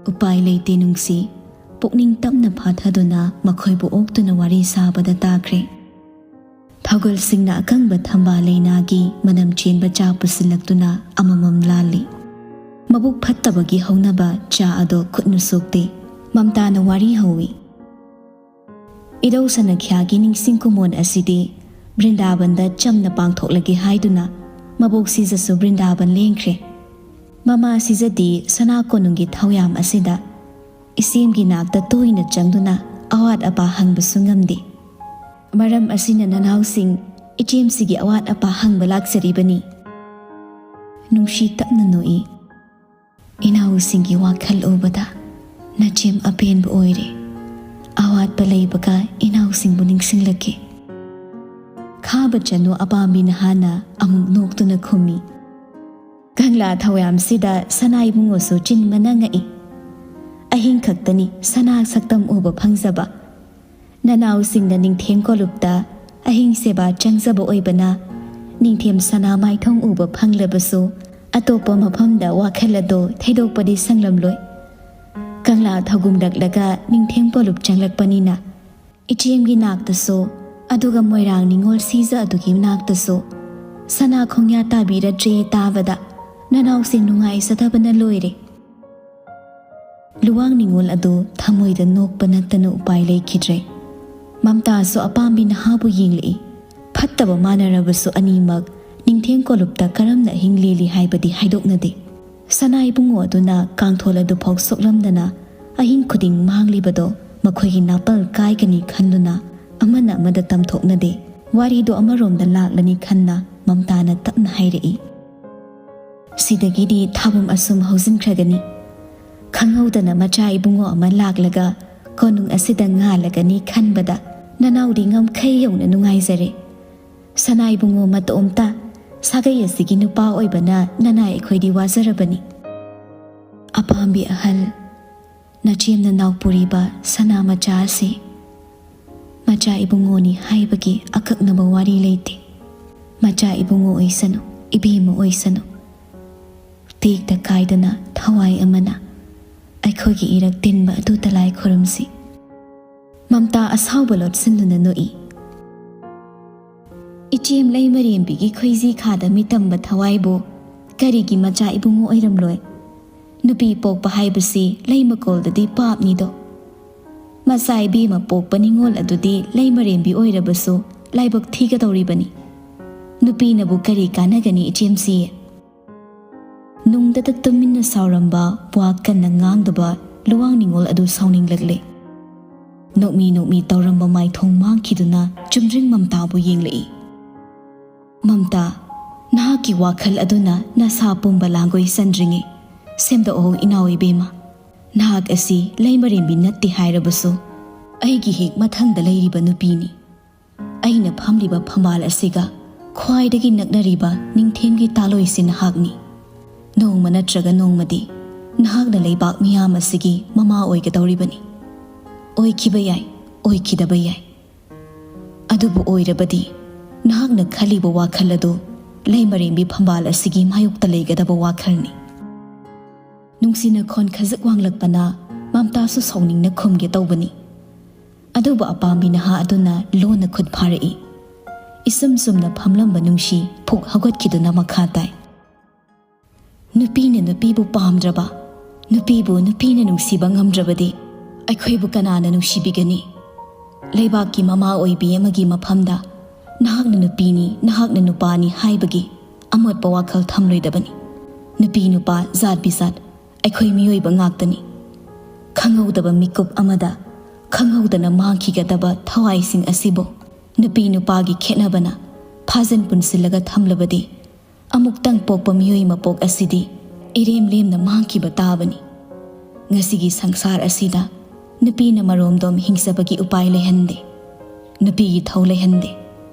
ꯎꯄꯥꯏ ꯂꯩꯇꯦ ꯅꯨꯡꯁꯤ꯫ ꯄꯨꯛꯅꯤꯡ ꯇꯞꯅ ꯐꯥꯊꯗꯨꯅ ꯃꯈꯣꯏꯕꯨ ꯑꯣꯛꯇꯨꯅ ꯋꯥꯔꯤ ꯁꯥꯕꯗ ꯇꯥꯈ꯭ꯔꯦ꯫ ꯊꯧꯒꯜꯁꯤꯡꯅ ꯑꯀꯪꯕ ꯊꯝꯕꯥꯜ ꯂꯩꯅꯥꯒꯤ ꯃꯅꯝ ꯆꯦꯟꯕ ꯆꯥ ꯄꯨꯁꯤꯜꯂꯛꯇꯨꯅ ꯑꯃꯃꯝ ꯂꯥꯜꯂꯤ꯫ ꯃꯕꯨꯛ ꯐꯠꯇꯕꯒꯤ ꯍꯧꯅꯕ ꯆꯥ ꯑꯗꯣ ꯈꯨꯠꯅ ꯁꯣꯛꯇꯦ꯫ ꯃꯝꯇꯥꯅ ꯋꯥꯔꯤ ꯍꯧꯏ꯫ ꯏꯙꯧ ꯁꯅꯈ꯭ꯌꯥꯒꯤ ꯅꯤꯡꯁꯤꯡ ꯀꯨꯃꯣꯟ ꯑꯁꯤꯗꯤ ꯕ꯭ꯔꯤꯟꯗꯥꯕꯟꯗ ꯆꯝꯅ ꯄꯥꯡꯊꯣꯛꯂꯒꯦ ꯍꯥꯏꯗꯨꯅ ꯃꯕꯣꯛ ꯁꯤꯖꯁꯨ ꯕ꯭ꯔꯤꯟꯗꯥꯕꯟ ꯂꯦꯡꯈ꯭ꯔꯦ꯫ ꯃꯃꯥ ꯁꯤꯖꯗꯤ ꯁꯅꯥ ꯀꯣꯅꯨꯡꯒꯤ ꯊꯧꯌꯥꯝ ꯑꯁꯤꯗ ꯏꯆꯦꯝꯒꯤ ꯅꯥꯛꯇ ꯇꯣꯏꯅ ꯆꯪꯗꯨꯅ ꯑꯋꯥꯠ ꯑꯄꯥ ꯍꯪꯕꯁꯨ ꯉꯝꯗꯦ꯫ ꯃꯔꯝ ꯑꯁꯤꯅ ꯅꯅꯥꯎꯁꯤꯡ ꯏꯆꯦꯝꯁꯤꯒꯤ ꯑꯋꯥꯠ ꯑꯄꯥ ꯍꯪꯕ ꯂꯥꯛꯆꯔꯤꯕꯅꯤ꯫ ꯅꯨꯡꯁꯤ ꯇꯞꯅ ꯅꯣꯛꯏ꯫ ꯏꯅꯥꯎꯁꯤꯡꯒꯤ ꯋꯥꯈꯜ ꯎꯕꯗ ꯅꯆꯦꯝ ꯑꯄꯦꯟꯕ ꯑꯣꯏꯔꯦ꯫ ꯑꯋꯥꯠꯄ ꯂꯩꯕꯒ ꯏꯅꯥꯎꯁꯤꯡꯕꯨ ꯅꯤꯡꯁꯤꯡꯂꯛꯀꯦ꯫ ꯈꯥꯕ ꯆꯅꯨ ꯑꯄꯥꯝꯕꯤ ꯅꯍꯥꯅ ꯑꯃꯨꯛ ꯅꯣꯛꯇꯨꯅ ꯈꯨꯝꯃꯤ꯫ ꯀꯪꯂꯥ ꯊꯧꯌꯥꯝꯁꯤꯗ ꯁꯅꯥ ꯏꯕꯨꯡꯉꯣꯁꯨ ꯆꯤꯟꯕꯅ ꯉꯛꯏ꯫ ꯑꯍꯤꯡ ꯈꯛꯇꯅꯤ ꯁꯅꯥ ꯁꯛꯇꯝ ꯎꯕ ꯐꯪꯖꯕ꯫ ꯅꯅꯥꯎꯁꯤꯡꯅ ꯅꯤꯡꯊꯦꯝ ꯀꯣꯂꯨꯞꯇ ꯑꯍꯤꯡ ꯁꯦꯕꯥ ꯆꯪꯖꯕ ꯑꯣꯏꯕꯅ ꯅꯤꯡꯊꯦꯝ ꯁꯅꯥ ꯃꯥꯏꯊꯣꯡ ꯎꯕ ꯐꯪꯂꯕꯁꯨ ꯑꯇꯣꯞꯄ ꯃꯐꯝꯗ ꯋꯥꯈꯜ ꯑꯗꯣ ꯊꯩꯗꯣꯛꯄꯗꯤ ꯁꯪꯂꯝꯂꯣꯏ꯫ ꯀꯪꯂꯥ ꯊꯧꯒꯨꯝꯂꯛꯂꯒ ꯅꯤꯡꯊꯦꯝ ꯀꯣꯂꯨꯞ ꯆꯪꯂꯛꯄꯅꯤꯅ ꯏꯆꯦꯝꯒꯤ ꯅꯥꯛꯇꯁꯨ, ꯑꯗꯨꯒ ꯃꯣꯏꯔꯥꯡ ꯅꯤꯉꯣꯜ ꯁꯤꯖ ꯑꯗꯨꯒꯤ ꯅꯥꯛꯇꯁꯨ ꯁꯅꯥ ꯈꯣꯡꯌꯥ ꯇꯥꯕꯤꯔꯗ꯭ꯔꯦ ꯇꯥꯕꯗ ꯅꯅꯥꯎꯁꯤꯡ ꯅꯨꯡꯉꯥꯏꯖꯗꯕꯅ ꯂꯣꯏꯔꯦ꯫ ꯂꯨꯋꯥꯡ ꯅꯤꯉꯣꯜ ꯑꯗꯨ ꯊꯃꯣꯏꯗ ꯅꯣꯛꯄ ꯅꯠꯇꯅ ꯎꯄꯥꯏ ꯂꯩꯈꯤꯗ꯭ꯔꯦ꯫ ꯃꯝꯇꯥꯁꯨ ꯑꯄꯥꯝꯕꯤ ꯅꯍꯥꯕꯨ ꯌꯦꯡꯂꯛꯏ꯫ ꯐꯠꯇꯕ ꯃꯥꯟꯅꯔꯕꯁꯨ ꯑꯅꯤꯃꯛ ꯅꯤꯡꯊꯦꯝ ꯀꯣꯂꯨꯞꯇ ꯀꯔꯝꯅ ꯑꯍꯤꯡ ꯂꯦꯜꯂꯤ ꯍꯥꯏꯕꯗꯤ ꯍꯥꯏꯗꯣꯛꯅꯗꯦ꯫ ꯁꯅꯥ ꯏꯕꯨꯡꯉꯣ ꯑꯗꯨꯅ ꯀꯥꯡꯊꯣꯜ ꯑꯗꯨꯐꯥꯎ ꯁꯣꯛꯂꯝꯗꯅ ꯑꯍꯤꯡ ꯈꯨꯗꯤꯡ ꯃꯥꯡꯂꯤꯕꯗꯣ ꯃꯈꯣꯏꯒꯤ ꯅꯥꯄꯜ ꯀꯥꯏꯒꯅꯤ ꯈꯟꯗꯨꯅ ꯑꯃꯅ ꯑꯃꯗ ꯇꯝꯊꯣꯛꯅꯗꯦ꯫ ꯋꯥꯔꯤꯗꯨ ꯑꯃꯔꯣꯝꯗ ꯂꯥꯛꯂꯅꯤ ꯈꯟꯅ ꯃꯝꯇꯥꯅ ꯇꯞꯅ ꯍꯥꯏꯔꯛꯏ꯫ ꯁꯤꯗꯒꯤꯗꯤ ꯊꯥꯕꯨꯝ ꯑꯁꯨꯝ ꯍꯧꯖꯤꯟꯈ꯭ꯔꯒꯅꯤ꯫ ꯈꯪꯍꯧꯗꯅ ꯃꯆꯥ ꯏꯕꯨꯡꯉꯣ ꯑꯃ ꯂꯥꯛꯂꯒ ꯀꯣꯅꯨꯡ ꯑꯁꯤꯗ ꯉꯥꯜꯂꯒꯅꯤ ꯈꯟꯕꯗ ꯅꯅꯥꯎꯗꯤ ꯉꯝꯈꯩ ꯌꯧꯅ ꯅꯨꯡꯉꯥꯏꯖꯔꯦ꯫ ꯁꯅꯥ ꯏꯕꯨꯡꯉꯣ ꯃꯇꯣꯝꯇ ꯁꯥꯒꯩ ꯑꯁꯤꯒꯤ ꯅꯨꯄꯥ ꯑꯣꯏꯕꯅ ꯅꯅꯥꯏ ꯑꯩꯈꯣꯏꯗꯤ ꯋꯥꯖꯔꯕꯅꯤ꯫ ꯑꯄꯥꯝꯕꯤ ꯑꯍꯜ, ꯅꯆꯦꯝ ꯅꯅꯥꯎ ꯄꯨꯔꯤꯕ ꯁꯅꯥ ꯃꯆꯥ ꯑꯁꯤ ꯃꯆꯥ ꯏꯕꯨꯡꯉꯣꯅꯤ ꯍꯥꯏꯕꯒꯤ ꯑꯀꯛꯅꯕ ꯋꯥꯔꯤ ꯂꯩꯇꯦ꯫ ꯃꯆꯥ ꯏꯕꯨꯡꯉꯣ ꯑꯣꯏꯁꯅꯨ, ꯏꯕꯦꯝꯃ ꯑꯣꯏꯁꯅꯨ, ꯇꯦꯛꯇ ꯀꯥꯏꯗꯅ ꯊꯋꯥꯏ ꯑꯃꯅ ꯑꯩꯈꯣꯏꯒꯤ ꯏꯔꯛ ꯇꯤꯟꯕ ꯑꯗꯨ ꯇꯂꯥꯏ ꯈꯨꯔꯨꯝꯁꯤ꯫ ꯃꯝꯇꯥ ꯑꯁꯥꯎꯕ ꯂꯣꯠꯁꯤꯟꯗꯨꯅ ꯅꯣꯛꯏ꯫ ꯏꯆꯦꯝ ꯂꯩꯃꯔꯦꯝꯕꯤꯒꯤ ꯈꯣꯏꯖꯤ ꯈꯥꯗ ꯃꯤꯇꯝꯕ ꯊꯋꯥꯏꯕꯨ ꯀꯔꯤꯒꯤ ꯃꯆꯥ ꯏꯕꯨꯡꯉꯣ ꯑꯣꯏꯔꯝꯂꯣꯏ? ꯅꯨꯄꯤ ꯄꯣꯛꯄ ꯍꯥꯏꯕꯁꯤ ꯂꯩ ꯃꯀꯣꯜꯗꯗꯤ ꯄꯥꯞꯅꯤꯗꯣ꯫ ꯃꯆꯥ ꯏꯕꯦꯝꯃ ꯄꯣꯛꯄ ꯅꯤꯉꯣꯜ ꯑꯗꯨꯗꯤ ꯂꯩ ꯃꯔꯦꯝꯕꯤ ꯑꯣꯏꯔꯕꯁꯨ ꯂꯥꯏꯕꯛ ꯊꯤꯒꯗꯧꯔꯤꯕꯅꯤ꯫ ꯅꯨꯄꯤꯅꯕꯨ ꯀꯔꯤ ꯀꯥꯟꯅꯒꯅꯤ, ꯏꯆꯦꯝꯁꯤ? ꯅꯨꯡꯗꯇ ꯇꯨꯃꯤꯟꯅ ꯁꯥꯎꯔꯝꯕ, ꯋꯥ ꯀꯟꯅ ꯉꯥꯡꯗꯕ ꯂꯨꯋꯥꯡ ꯅꯤꯉꯣꯜ ꯑꯗꯨ ꯁꯥꯎꯅꯤꯡꯂꯛꯂꯦ꯫ ꯅꯣꯛꯃꯤ ꯅꯣꯛꯃꯤ ꯇꯧꯔꯝꯕ ꯃꯥꯏꯊꯣꯡ ꯃꯥꯡꯈꯤꯗꯨꯅ ꯆꯨꯝꯗ꯭ꯔꯤꯡ ꯃꯝꯇꯥꯕꯨ ꯌꯦꯡꯂꯛꯏ꯫ "ꯃꯝꯇꯥ, ꯅꯍꯥꯛꯀꯤ ꯋꯥꯈꯜ ꯑꯗꯨꯅ ꯅꯁꯥ ꯄꯨꯝꯕ ꯂꯥꯡꯒꯣꯏ ꯆꯟꯗ꯭ꯔꯤꯉꯩ ꯁꯦꯝꯗꯣꯛꯑꯣ, ꯏꯅꯥꯎ ꯏꯕꯦꯝꯃ꯫ ꯅꯍꯥꯛ ꯑꯁꯤ ꯂꯩꯃꯔꯦꯝꯕꯤ ꯅꯠꯇꯦ ꯍꯥꯏꯔꯕꯁꯨ ꯑꯩꯒꯤ ꯍꯦꯛ ꯃꯊꯪꯗ ꯂꯩꯔꯤꯕ ꯅꯨꯄꯤꯅꯤ꯫ ꯑꯩꯅ ꯐꯝꯂꯤꯕ ꯐꯝꯕꯥꯜ ꯑꯁꯤꯒ ꯈ꯭ꯋꯥꯏꯗꯒꯤ ꯅꯛꯅꯔꯤꯕ ꯅꯤꯡꯊꯦꯝꯒꯤ ꯇꯥꯂꯣꯏꯁꯤ ꯅꯍꯥꯛꯅꯤ꯫ ꯅꯣꯡꯃ ꯅꯠꯇ꯭ꯔꯒ ꯅꯣꯡꯃꯗꯤ ꯅꯍꯥꯛꯅ ꯂꯩꯕꯥꯛ ꯃꯤꯌꯥꯝ ꯑꯁꯤꯒꯤ ꯃꯃꯥ ꯑꯣꯏꯒꯗꯧꯔꯤꯕꯅꯤ꯫ ꯑꯣꯏꯈꯤꯕ ꯌꯥꯏ, ꯑꯣꯏꯈꯤꯗꯕ ꯌꯥꯏ꯫ ꯑꯗꯨꯕꯨ ꯑꯣꯏꯔꯕꯗꯤ ꯅꯍꯥꯛꯅ ꯈꯜꯂꯤꯕ ꯋꯥꯈꯜ ꯑꯗꯨ ꯂꯩꯃꯔꯦꯝꯕꯤ ꯐꯝꯕꯥꯜ ꯑꯁꯤꯒꯤ ꯃꯥꯌꯣꯛꯇ ꯂꯩꯒꯗꯕ ꯋꯥꯈꯜꯅꯤ꯫" ꯅꯨꯡꯁꯤꯅ ꯈꯣꯟ ꯈꯖꯤꯛ ꯋꯥꯡꯂꯛꯄꯅ ꯃꯝꯇꯥꯁꯨ ꯁꯥꯎꯅꯤꯡꯅ ꯈꯨꯝꯒꯦ ꯇꯧꯕꯅꯤ꯫ ꯑꯗꯨꯕꯨ ꯑꯄꯥꯝꯕꯤ ꯅꯍꯥ ꯑꯗꯨꯅ ꯂꯣꯟꯅ ꯈꯨꯠ ꯐꯥꯔꯛꯏ꯫ ꯏꯁꯨꯝ ꯁꯨꯝꯅ ꯐꯝꯂꯝꯕ ꯅꯨꯡꯁꯤ ꯐꯨꯛ ꯍꯧꯒꯠꯈꯤꯗꯨꯅ ꯃꯈꯥ ꯇꯥꯏ꯫ "ꯅꯨꯄꯤꯅ ꯅꯨꯄꯤꯕꯨ ꯄꯥꯝꯗ꯭ꯔꯕ, ꯅꯨꯄꯤꯕꯨ ꯅꯨꯄꯤꯅ ꯅꯨꯡꯁꯤꯕ ꯉꯝꯗ꯭ꯔꯕꯗꯤ ꯑꯩꯈꯣꯏꯕꯨ ꯀꯅꯥꯅ ꯅꯨꯡꯁꯤꯕꯤꯒꯅꯤ? ꯂꯩꯕꯥꯛꯀꯤ ꯃꯃꯥ ꯑꯣꯏꯕꯤ ꯑꯃꯒꯤ ꯃꯐꯝꯗ ꯅꯍꯥꯛꯅ ꯅꯨꯄꯤꯅꯤ, ꯅꯍꯥꯛꯅ ꯅꯨꯄꯥꯅꯤ ꯍꯥꯏꯕꯒꯤ ꯑꯃꯣꯠꯄ ꯋꯥꯈꯜ ꯊꯝꯂꯣꯏꯗꯕꯅꯤ꯫ ꯅꯨꯄꯤ ꯅꯨꯄꯥ ꯖꯥꯠ ꯕꯤꯖꯥꯠ ꯑꯩꯈꯣꯏ ꯃꯤꯑꯣꯏꯕ ꯉꯥꯛꯇꯅꯤ꯫ ꯈꯪꯍꯧꯗꯕ ꯃꯤꯀꯨꯞ ꯑꯃꯗ ꯈꯪꯍꯧꯗꯅ ꯃꯥꯡꯈꯤꯒꯗꯕ ꯊꯋꯥꯏꯁꯤꯡ ꯑꯁꯤꯕꯨ ꯅꯨꯄꯤ ꯅꯨꯄꯥꯒꯤ ꯈꯦꯠꯅꯕꯅ ꯐꯥꯖꯤꯟ ꯄꯨꯟꯁꯤꯜꯂꯒ ꯊꯝꯂꯕꯗꯤ ꯑꯃꯨꯛꯇꯪ ꯄꯣꯛꯄ ꯃꯤꯑꯣꯏ ꯃꯄꯣꯛ ꯑꯁꯤꯗꯤ ꯏꯔꯦꯝ ꯂꯦꯝꯅ ꯃꯥꯡꯈꯤꯕ ꯇꯥꯕꯅꯤ꯫ ꯉꯁꯤꯒꯤ ꯁꯪꯁꯥꯔ ꯑꯁꯤꯗ ꯅꯨꯄꯤꯅ ꯃꯔꯣꯝꯗꯣꯝ ꯍꯤꯡꯆꯕꯒꯤ ꯎꯄꯥꯏ ꯂꯩꯍꯟꯗꯦ꯫ ꯅꯨꯄꯤꯒꯤ ꯊꯧ ꯂꯩꯍꯟꯗꯦ꯫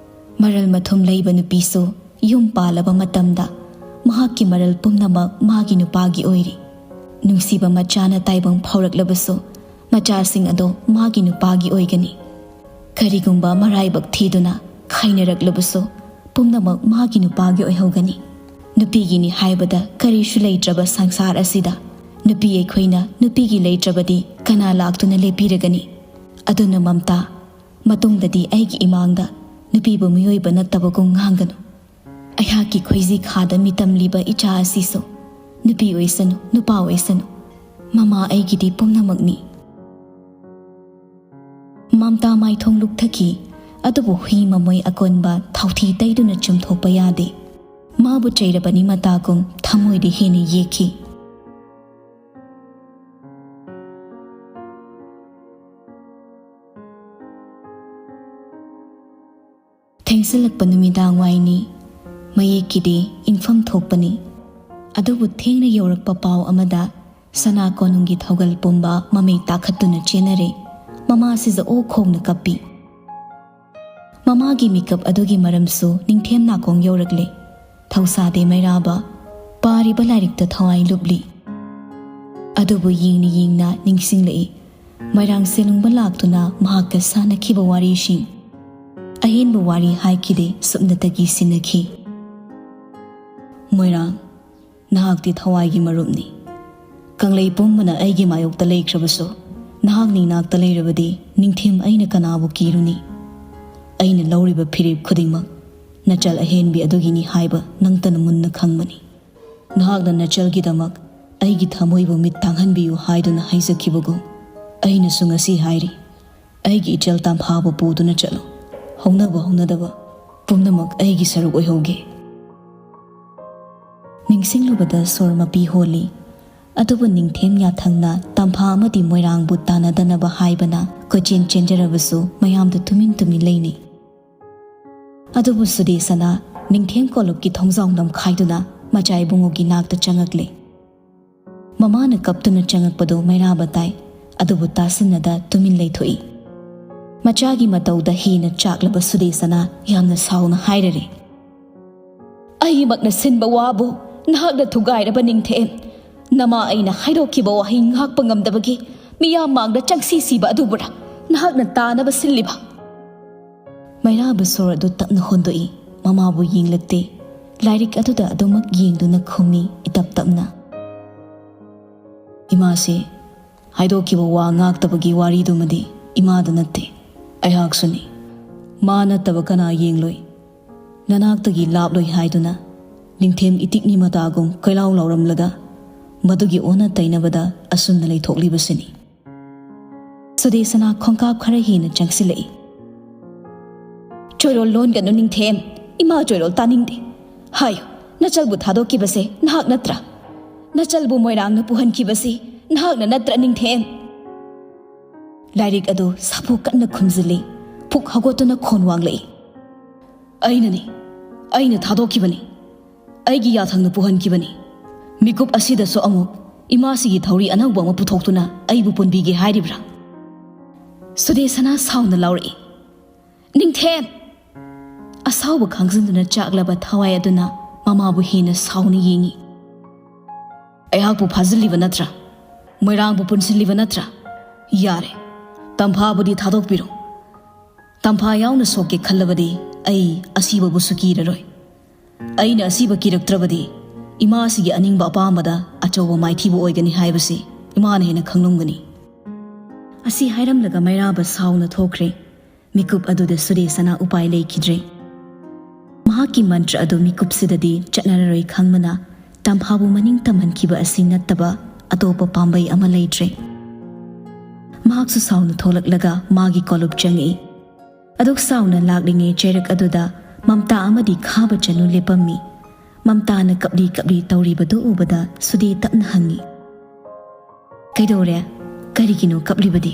ꯃꯔꯜ ꯃꯊꯨꯝ ꯂꯩꯕ ꯅꯨꯄꯤꯁꯨ ꯌꯨꯝ ꯄꯥꯜꯂꯕ ꯃꯇꯝꯗ ꯃꯍꯥꯛꯀꯤ ꯃꯔꯜ ꯄꯨꯝꯅꯃꯛ ꯃꯥꯒꯤ ꯅꯨꯄꯥꯒꯤ ꯑꯣꯏꯔꯤ꯫ ꯅꯨꯡꯁꯤꯕ ꯃꯆꯥꯅ ꯇꯥꯏꯕꯪ ꯐꯥꯎꯔꯛꯂꯕꯁꯨ ꯃꯆꯥꯁꯤꯡ ꯑꯗꯣ ꯃꯥꯒꯤ ꯅꯨꯄꯥꯒꯤ ꯑꯣꯏꯒꯅꯤ꯫ ꯀꯔꯤꯒꯨꯝꯕ ꯃꯔꯥꯏꯕꯛ ꯊꯤꯗꯨꯅ ꯈꯥꯏꯅꯔꯛꯂꯕꯁꯨ ꯄꯨꯝꯅꯃꯛ ꯃꯥꯒꯤ ꯅꯨꯄꯥꯒꯤ ꯑꯣꯏꯍꯧꯒꯅꯤ꯫ ꯅꯨꯄꯤꯒꯤꯅꯤ ꯍꯥꯏꯕꯗ ꯀꯔꯤꯁꯨ ꯂꯩꯇ꯭ꯔꯕ ꯁꯪꯁꯥꯔ ꯑꯁꯤꯗ ꯅꯨꯄꯤ ꯑꯩꯈꯣꯏꯅ ꯅꯨꯄꯤꯒꯤ ꯂꯩꯇ꯭ꯔꯕꯗꯤ ꯀꯅꯥ ꯂꯥꯛꯇꯨꯅ ꯂꯦꯞꯄꯤꯔꯒꯅꯤ? ꯑꯗꯨꯅ ꯃꯝꯇꯥ, ꯃꯇꯨꯡꯗꯗꯤ ꯑꯩꯒꯤ ꯏꯃꯥꯡꯗ ꯅꯨꯄꯤꯕꯨ ꯃꯤꯑꯣꯏꯕ ꯅꯠꯇꯕꯒꯨꯝ ꯉꯥꯡꯒꯅꯨ꯫ ꯑꯩꯍꯥꯛꯀꯤ ꯈꯣꯏꯖꯤ ꯈꯥꯗ ꯃꯤꯇꯝꯂꯤꯕ ꯏꯆꯥ ꯑꯁꯤꯁꯨ ꯅꯨꯄꯤ ꯑꯣꯏꯁꯅꯨ, ꯅꯨꯄꯥ ꯑꯣꯏꯁꯅꯨ, ꯃꯃꯥ ꯑꯩꯒꯤꯗꯤ ꯄꯨꯝꯅꯃꯛꯅꯤ꯫ ꯃꯝꯇꯥ ꯃꯥꯏꯊꯣꯡ ꯂꯨꯛꯊꯈꯤ, ꯑꯗꯨꯕꯨ ꯍꯨꯏ ꯃꯃꯣꯏ ꯑꯀꯣꯟꯕ ꯊꯥꯎꯊꯤ ꯇꯩꯗꯨꯅ ꯆꯨꯝꯊꯣꯛꯄ ꯌꯥꯗꯦ꯫ ꯃꯥꯕꯨ ꯆꯩꯔꯕꯅꯤ ꯃꯇꯥꯒꯨꯝ ꯊꯃꯣꯏꯗꯤ ꯍꯦꯟꯅ ꯌꯦꯛꯈꯤ꯫ ꯊꯦꯡꯖꯤꯜꯂꯛꯄ ꯅꯨꯃꯤꯗꯥꯡ ꯋꯥꯏꯅꯤ꯫ ꯃꯌꯦꯛꯀꯤꯗꯤ ꯏꯪꯐꯝ ꯊꯣꯛꯄꯅꯤ꯫ ꯑꯗꯨꯕꯨ ꯊꯦꯡꯅ ꯌꯧꯔꯛꯄ ꯄꯥꯎ ꯑꯃꯗ ꯁꯅꯥ ꯀꯣꯅꯨꯡꯒꯤ ꯊꯧꯒꯜ ꯄꯨꯝꯕ ꯃꯃꯩ ꯇꯥꯈꯠꯇꯨꯅ ꯆꯦꯟꯅꯔꯦ꯫ ꯃꯃꯥꯁꯤ ꯖꯑꯣ ꯈꯣꯡꯅ ꯀꯞꯄꯤ꯫ ꯃꯃꯥꯒꯤ ꯃꯤꯀꯞ ꯑꯗꯨꯒꯤ ꯃꯔꯝꯁꯨ ꯅꯤꯡꯊꯦꯝ ꯅꯥꯀꯣꯡ ꯌꯧꯔꯛꯂꯦ꯫ ꯊꯧꯁꯥꯗꯦ ꯃꯩꯔꯥꯕ꯫ ꯄꯥꯔꯤꯕ ꯂꯥꯏꯔꯤꯛꯇ ꯊꯋꯥꯏ ꯂꯨꯞꯂꯤ꯫ ꯑꯗꯨꯕꯨ ꯌꯦꯡꯅ ꯌꯦꯡꯅ ꯅꯤꯡꯁꯤꯡꯂꯛꯏ꯫ ꯃꯣꯏꯔꯥꯡ ꯁꯦꯂꯨꯡꯕ ꯂꯥꯛꯇꯨꯅ ꯃꯍꯥꯛꯀ ꯁꯥꯟꯅꯈꯤꯕ ꯋꯥꯔꯤꯁꯤꯡ꯫ ꯑꯍꯦꯟꯕ ꯋꯥꯔꯤ ꯍꯥꯏꯈꯤꯗꯦ, ꯁꯨꯞꯅꯇꯒꯤ ꯁꯤꯟꯅꯈꯤ꯫ ꯃꯣꯏꯔꯥꯡ, ꯅꯍꯥꯛꯇꯤ ꯊꯋꯥꯏꯒꯤ ꯃꯔꯨꯞꯅꯤ꯫ ꯀꯪꯂꯩ ꯄꯨꯝꯕꯅ ꯑꯩꯒꯤ ꯃꯥꯌꯣꯛꯇ ꯂꯩꯈ꯭ꯔꯕꯁꯨ, ꯅꯍꯥꯛꯅ ꯏꯅꯥꯛꯇ ꯂꯩꯔꯕꯗꯤ ꯅꯤꯡꯊꯦꯝ ꯑꯩꯅ ꯀꯅꯥꯕꯨ ꯀꯤꯔꯨꯅꯤ? ꯑꯩꯅ ꯂꯧꯔꯤꯕ ꯐꯤꯔꯦꯞ ꯈꯨꯗꯤꯡꯃꯛ ꯅꯆꯜ ꯑꯍꯦꯟꯕꯤ ꯑꯗꯨꯒꯤꯅꯤ ꯍꯥꯏꯕ ꯅꯪꯇꯅ ꯃꯨꯟꯅ ꯈꯪꯕꯅꯤ꯫ ꯅꯍꯥꯛꯅ ꯅꯆꯜꯒꯤꯗꯃꯛ ꯑꯩꯒꯤ ꯊꯃꯣꯏꯕꯨ ꯃꯤꯠ ꯇꯥꯡꯍꯟꯕꯤꯌꯨ ꯍꯥꯏꯗꯨꯅ ꯍꯥꯏꯖꯈꯤꯕꯒꯨꯝ, ꯑꯩꯅꯁꯨ ꯉꯁꯤ ꯍꯥꯏꯔꯤ, ꯑꯩꯒꯤ ꯏꯆꯜ ꯇꯝꯐꯥꯕꯨ ꯄꯨꯗꯨꯅ ꯆꯠꯂꯨ꯫ ꯍꯧꯅꯕ ꯍꯧꯅꯗꯕ ꯄꯨꯝꯅꯃꯛ ꯑꯩꯒꯤ ꯁꯔꯨꯛ ꯑꯣꯏꯍꯧꯒꯦ꯫ ꯅꯤꯡꯁꯤꯡꯂꯨꯕꯗ ꯁꯣꯔ ꯃꯄꯤ ꯍꯣꯜꯂꯤ꯫ ꯑꯗꯨꯕꯨ ꯅꯤꯡꯊꯦꯝ ꯌꯥꯊꯪꯅ ꯇꯝꯐꯥ ꯑꯃꯗꯤ ꯃꯣꯏꯔꯥꯡꯕꯨ ꯇꯥꯟꯅꯗꯅꯕ ꯍꯥꯏꯕꯅ ꯀꯣꯏꯆꯦꯟ ꯆꯦꯟꯖꯔꯕꯁꯨ ꯃꯌꯥꯝꯗ ꯇꯨꯃꯤꯟ ꯇꯨꯃꯤꯟ ꯂꯩꯅꯩ꯫ ꯑꯗꯨꯕꯨ ꯁꯨꯗꯦꯁꯅ ꯅꯤꯡꯊꯦꯝ ꯀꯣꯂꯨꯞꯀꯤ ꯊꯣꯡꯖꯥꯎ ꯅꯝꯈꯥꯏꯗꯨꯅ ꯃꯆꯥ ꯏꯕꯨꯡꯉꯣꯒꯤ ꯅꯥꯛꯇ ꯆꯪꯉꯛꯂꯦ꯫ ꯃꯃꯥꯅ ꯀꯞꯇꯨꯅ ꯆꯪꯉꯛꯄꯗꯨ ꯃꯩꯔꯥꯕ ꯇꯥꯏ, ꯑꯗꯨꯕꯨ ꯇꯥꯁꯤꯟꯅꯗ ꯇꯨꯃꯤꯟ ꯂꯩꯊꯣꯛꯏ꯫ ꯃꯆꯥꯒꯤ ꯃꯇꯧꯗ ꯍꯦꯟꯅ ꯆꯥꯛꯂꯕ ꯁꯨꯗꯦꯁꯅ ꯌꯥꯝꯅ ꯁꯥꯎꯅ ꯍꯥꯏꯔꯔꯦ, "ꯑꯩꯃꯛꯅ ꯁꯤꯟꯕ ꯋꯥꯕꯨ ꯅꯍꯥꯛꯅ ꯊꯨꯒꯥꯏꯔꯕ ꯅꯤꯡꯊꯦꯝ꯫ ꯅꯃꯥ ꯑꯩꯅ ꯍꯥꯏꯗꯣꯛꯈꯤꯕ ꯋꯥꯍꯩ ꯉꯥꯛꯄ ꯉꯝꯗꯕꯒꯤ ꯃꯤꯌꯥꯝ ꯃꯥꯡꯗ ꯆꯪꯁꯤ ꯁꯤꯕ ꯑꯗꯨꯕꯨꯔ ꯅꯍꯥꯛꯅ ꯇꯥꯅꯕ ꯁꯤꯜꯂꯤꯕ?" ꯃꯩꯔꯥꯕ ꯁꯣꯔ ꯑꯗꯨ ꯇꯞꯅ ꯍꯣꯟꯗꯣꯛꯏ꯫ ꯃꯃꯥꯕꯨ ꯌꯦꯡꯂꯛꯇꯦ꯫ ꯂꯥꯏꯔꯤꯛ ꯑꯗꯨꯗ ꯑꯗꯨꯃꯛ ꯌꯦꯡꯗꯨꯅ ꯈꯨꯝꯃꯤ ꯏꯇꯞ ꯇꯞꯅ꯫ "ꯏꯃꯥꯁꯦ ꯍꯥꯏꯗꯣꯛꯈꯤꯕ ꯋꯥ ꯉꯥꯛꯇꯕꯒꯤ ꯋꯥꯔꯤꯗꯨꯃꯗꯤ ꯏꯃꯥꯗ ꯅꯠꯇꯦ, ꯑꯩꯍꯥꯛꯁꯨꯅꯤ꯫ ꯃꯥ ꯅꯠꯇꯕ ꯀꯅꯥ ꯌꯦꯡꯂꯣꯏ? ꯅꯅꯥꯛꯇꯒꯤ ꯂꯥꯞꯂꯣꯏ ꯍꯥꯏꯗꯨꯅ ꯅꯤꯡꯊꯦꯝ ꯏꯇꯤꯛꯅꯤ ꯃꯇꯥꯒꯨꯝ ꯀꯣꯏꯂꯥꯎ ꯂꯥꯎꯔꯝꯂꯒ ꯃꯗꯨꯒꯤ ꯑꯣꯟꯅ ꯇꯩꯅꯕꯗ ꯑꯁꯨꯝꯅ ꯂꯩꯊꯣꯛꯂꯤꯕꯁꯤꯅꯤ꯫ ꯁꯨꯗꯦꯁꯅꯥ ꯈꯣꯡꯀꯥꯞ ꯈꯔ ꯍꯦꯟꯅ ꯆꯪꯁꯤꯜꯂꯛꯏ꯫ "ꯆꯣꯏꯔꯣꯜ ꯂꯣꯟꯒꯅꯨ ꯅꯤꯡꯊꯦꯝ, ꯏꯃꯥ ꯆꯣꯏꯔꯣꯜ ꯇꯥꯅꯤꯡꯗꯦ꯫ ꯍꯥꯏꯌꯨ, ꯅꯆꯜꯕꯨ ꯊꯥꯗꯣꯛꯈꯤꯕꯁꯦ ꯅꯍꯥꯛ ꯅꯠꯇ꯭ꯔꯥ? ꯅꯆꯜꯕꯨ ꯃꯣꯏꯔꯥꯡꯅ ꯄꯨꯍꯟꯈꯤꯕꯁꯤ ꯅꯍꯥꯛꯅ ꯅꯠꯇ꯭ꯔꯥ ꯅꯤꯡꯊꯦꯝ?" ꯂꯥꯏꯔꯤꯛ ꯑꯗꯨ ꯁꯥꯐꯨ ꯀꯟꯅ ꯈꯨꯝꯖꯤꯜꯂꯤ꯫ ꯄꯨꯛ ꯍꯧꯒꯠꯇꯨꯅ ꯈꯣꯟ ꯋꯥꯡꯂꯛꯏ꯫ "ꯑꯩꯅꯅꯤ, ꯑꯩꯅ ꯊꯥꯗꯣꯛꯈꯤꯕꯅꯤ꯫ ꯑꯩꯒꯤ ꯌꯥꯊꯪꯅ ꯄꯨꯍꯟꯈꯤꯕꯅꯤ꯫ ꯃꯤꯀꯨꯞ ꯑꯁꯤꯗꯁꯨ ꯑꯃꯨꯛ ꯏꯃꯥꯁꯤꯒꯤ ꯊꯧꯔꯤ ꯑꯅꯧꯕ ꯑꯃ ꯄꯨꯊꯣꯛꯇꯨꯅ ꯑꯩꯕꯨ ꯄꯨꯟꯕꯤꯒꯦ ꯍꯥꯏꯔꯤꯕ꯭ꯔꯥ?" ꯁꯨꯗꯦꯁꯅꯥ ꯁꯥꯎꯅ ꯂꯥꯎꯔꯛꯏ꯫ "ꯅꯤꯡꯊꯦꯝ!" ꯑꯁꯥꯎꯕ ꯈꯥꯡꯖꯤꯟꯗꯨꯅ ꯆꯥꯛꯂꯕ ꯊꯋꯥꯏ ꯑꯗꯨꯅ ꯃꯃꯥꯕꯨ ꯍꯦꯟꯅ ꯁꯥꯎꯅ ꯌꯦꯡꯏ꯫ "ꯑꯩꯍꯥꯛꯄꯨ ꯐꯥꯖꯤꯜꯂꯤꯕ ꯅꯠꯇ꯭ꯔꯥ? ꯃꯣꯏꯔꯥꯡꯕꯨ ꯄꯨꯟꯁꯤꯜꯂꯤꯕ ꯅꯠꯇ꯭ꯔꯥ? ꯌꯥꯔꯦ, ꯇꯝꯐꯥꯕꯨꯗꯤ ꯊꯥꯗꯣꯛꯄꯤꯔꯣ꯫ ꯇꯝꯐꯥ ꯌꯥꯎꯅ ꯁꯣꯛꯀꯦ ꯈꯜꯂꯕꯗꯤ ꯑꯩ ꯑꯁꯤꯕꯕꯨꯁꯨ ꯀꯤꯔꯔꯣꯏ꯫ ꯑꯩꯅ ꯑꯁꯤꯕ ꯀꯤꯔꯛꯇ꯭ꯔꯕꯗꯤ ꯏꯃꯥꯁꯤꯒꯤ ꯑꯅꯤꯡꯕ ꯑꯄꯥꯝꯕꯗ ꯑꯆꯧꯕ ꯃꯥꯏꯊꯤꯕ ꯑꯣꯏꯒꯅꯤ ꯍꯥꯏꯕꯁꯤ ꯏꯃꯥꯅ ꯍꯦꯟꯅ ꯈꯪꯂꯝꯒꯅꯤ꯫" ꯑꯁꯤ ꯍꯥꯏꯔꯝꯂꯒ ꯃꯩꯔꯥꯕ ꯁꯥꯎꯅ ꯊꯣꯛꯈ꯭ꯔꯦ꯫ ꯃꯤꯀꯨꯞ ꯑꯗꯨꯗ ꯁꯨꯗꯦꯁꯅꯥ ꯎꯄꯥꯏ ꯂꯩꯈꯤꯗ꯭ꯔꯦ꯫ ꯃꯍꯥꯛꯀꯤ ꯃꯟꯇ꯭ꯔ ꯑꯗꯨ ꯃꯤꯀꯨꯞꯁꯤꯗꯗꯤ ꯆꯠꯅꯔꯔꯣꯏ ꯈꯪꯕꯅ ꯇꯝꯐꯥꯕꯨ ꯃꯅꯤꯡ ꯇꯝꯍꯟꯈꯤꯕ ꯑꯁꯤ ꯅꯠꯇꯕ ꯑꯇꯣꯞꯄ ꯄꯥꯝꯕꯩ ꯑꯃ ꯂꯩꯇ꯭ꯔꯦ꯫ ꯃꯍꯥꯛꯁꯨ ꯁꯥꯎꯅ ꯊꯣꯛꯂꯛꯂꯒ ꯃꯥꯒꯤ ꯀꯣꯂꯨꯞ ꯆꯪꯉꯛꯏ꯫ ꯑꯗꯨꯛ ꯁꯥꯎꯅ ꯂꯥꯛꯂꯤꯉꯩ ꯆꯩꯔꯛ ꯑꯗꯨꯗ ꯃꯝꯇꯥ ꯑꯃꯗꯤ ꯈꯥꯕ ꯆꯅꯨ ꯂꯦꯞꯄꯝꯃꯤ꯫ ꯃꯝꯇꯥꯅ ꯀꯞꯂꯤ ꯀꯞꯂꯤ ꯇꯧꯔꯤꯕꯗꯨ ꯎꯕꯗ ꯁꯨꯗꯦ ꯇꯞꯅ ꯍꯪꯉꯤ, "ꯀꯩꯗꯧꯔꯦ? ꯀꯔꯤꯒꯤꯅꯣ ꯀꯞꯂꯤꯕꯗꯤ?"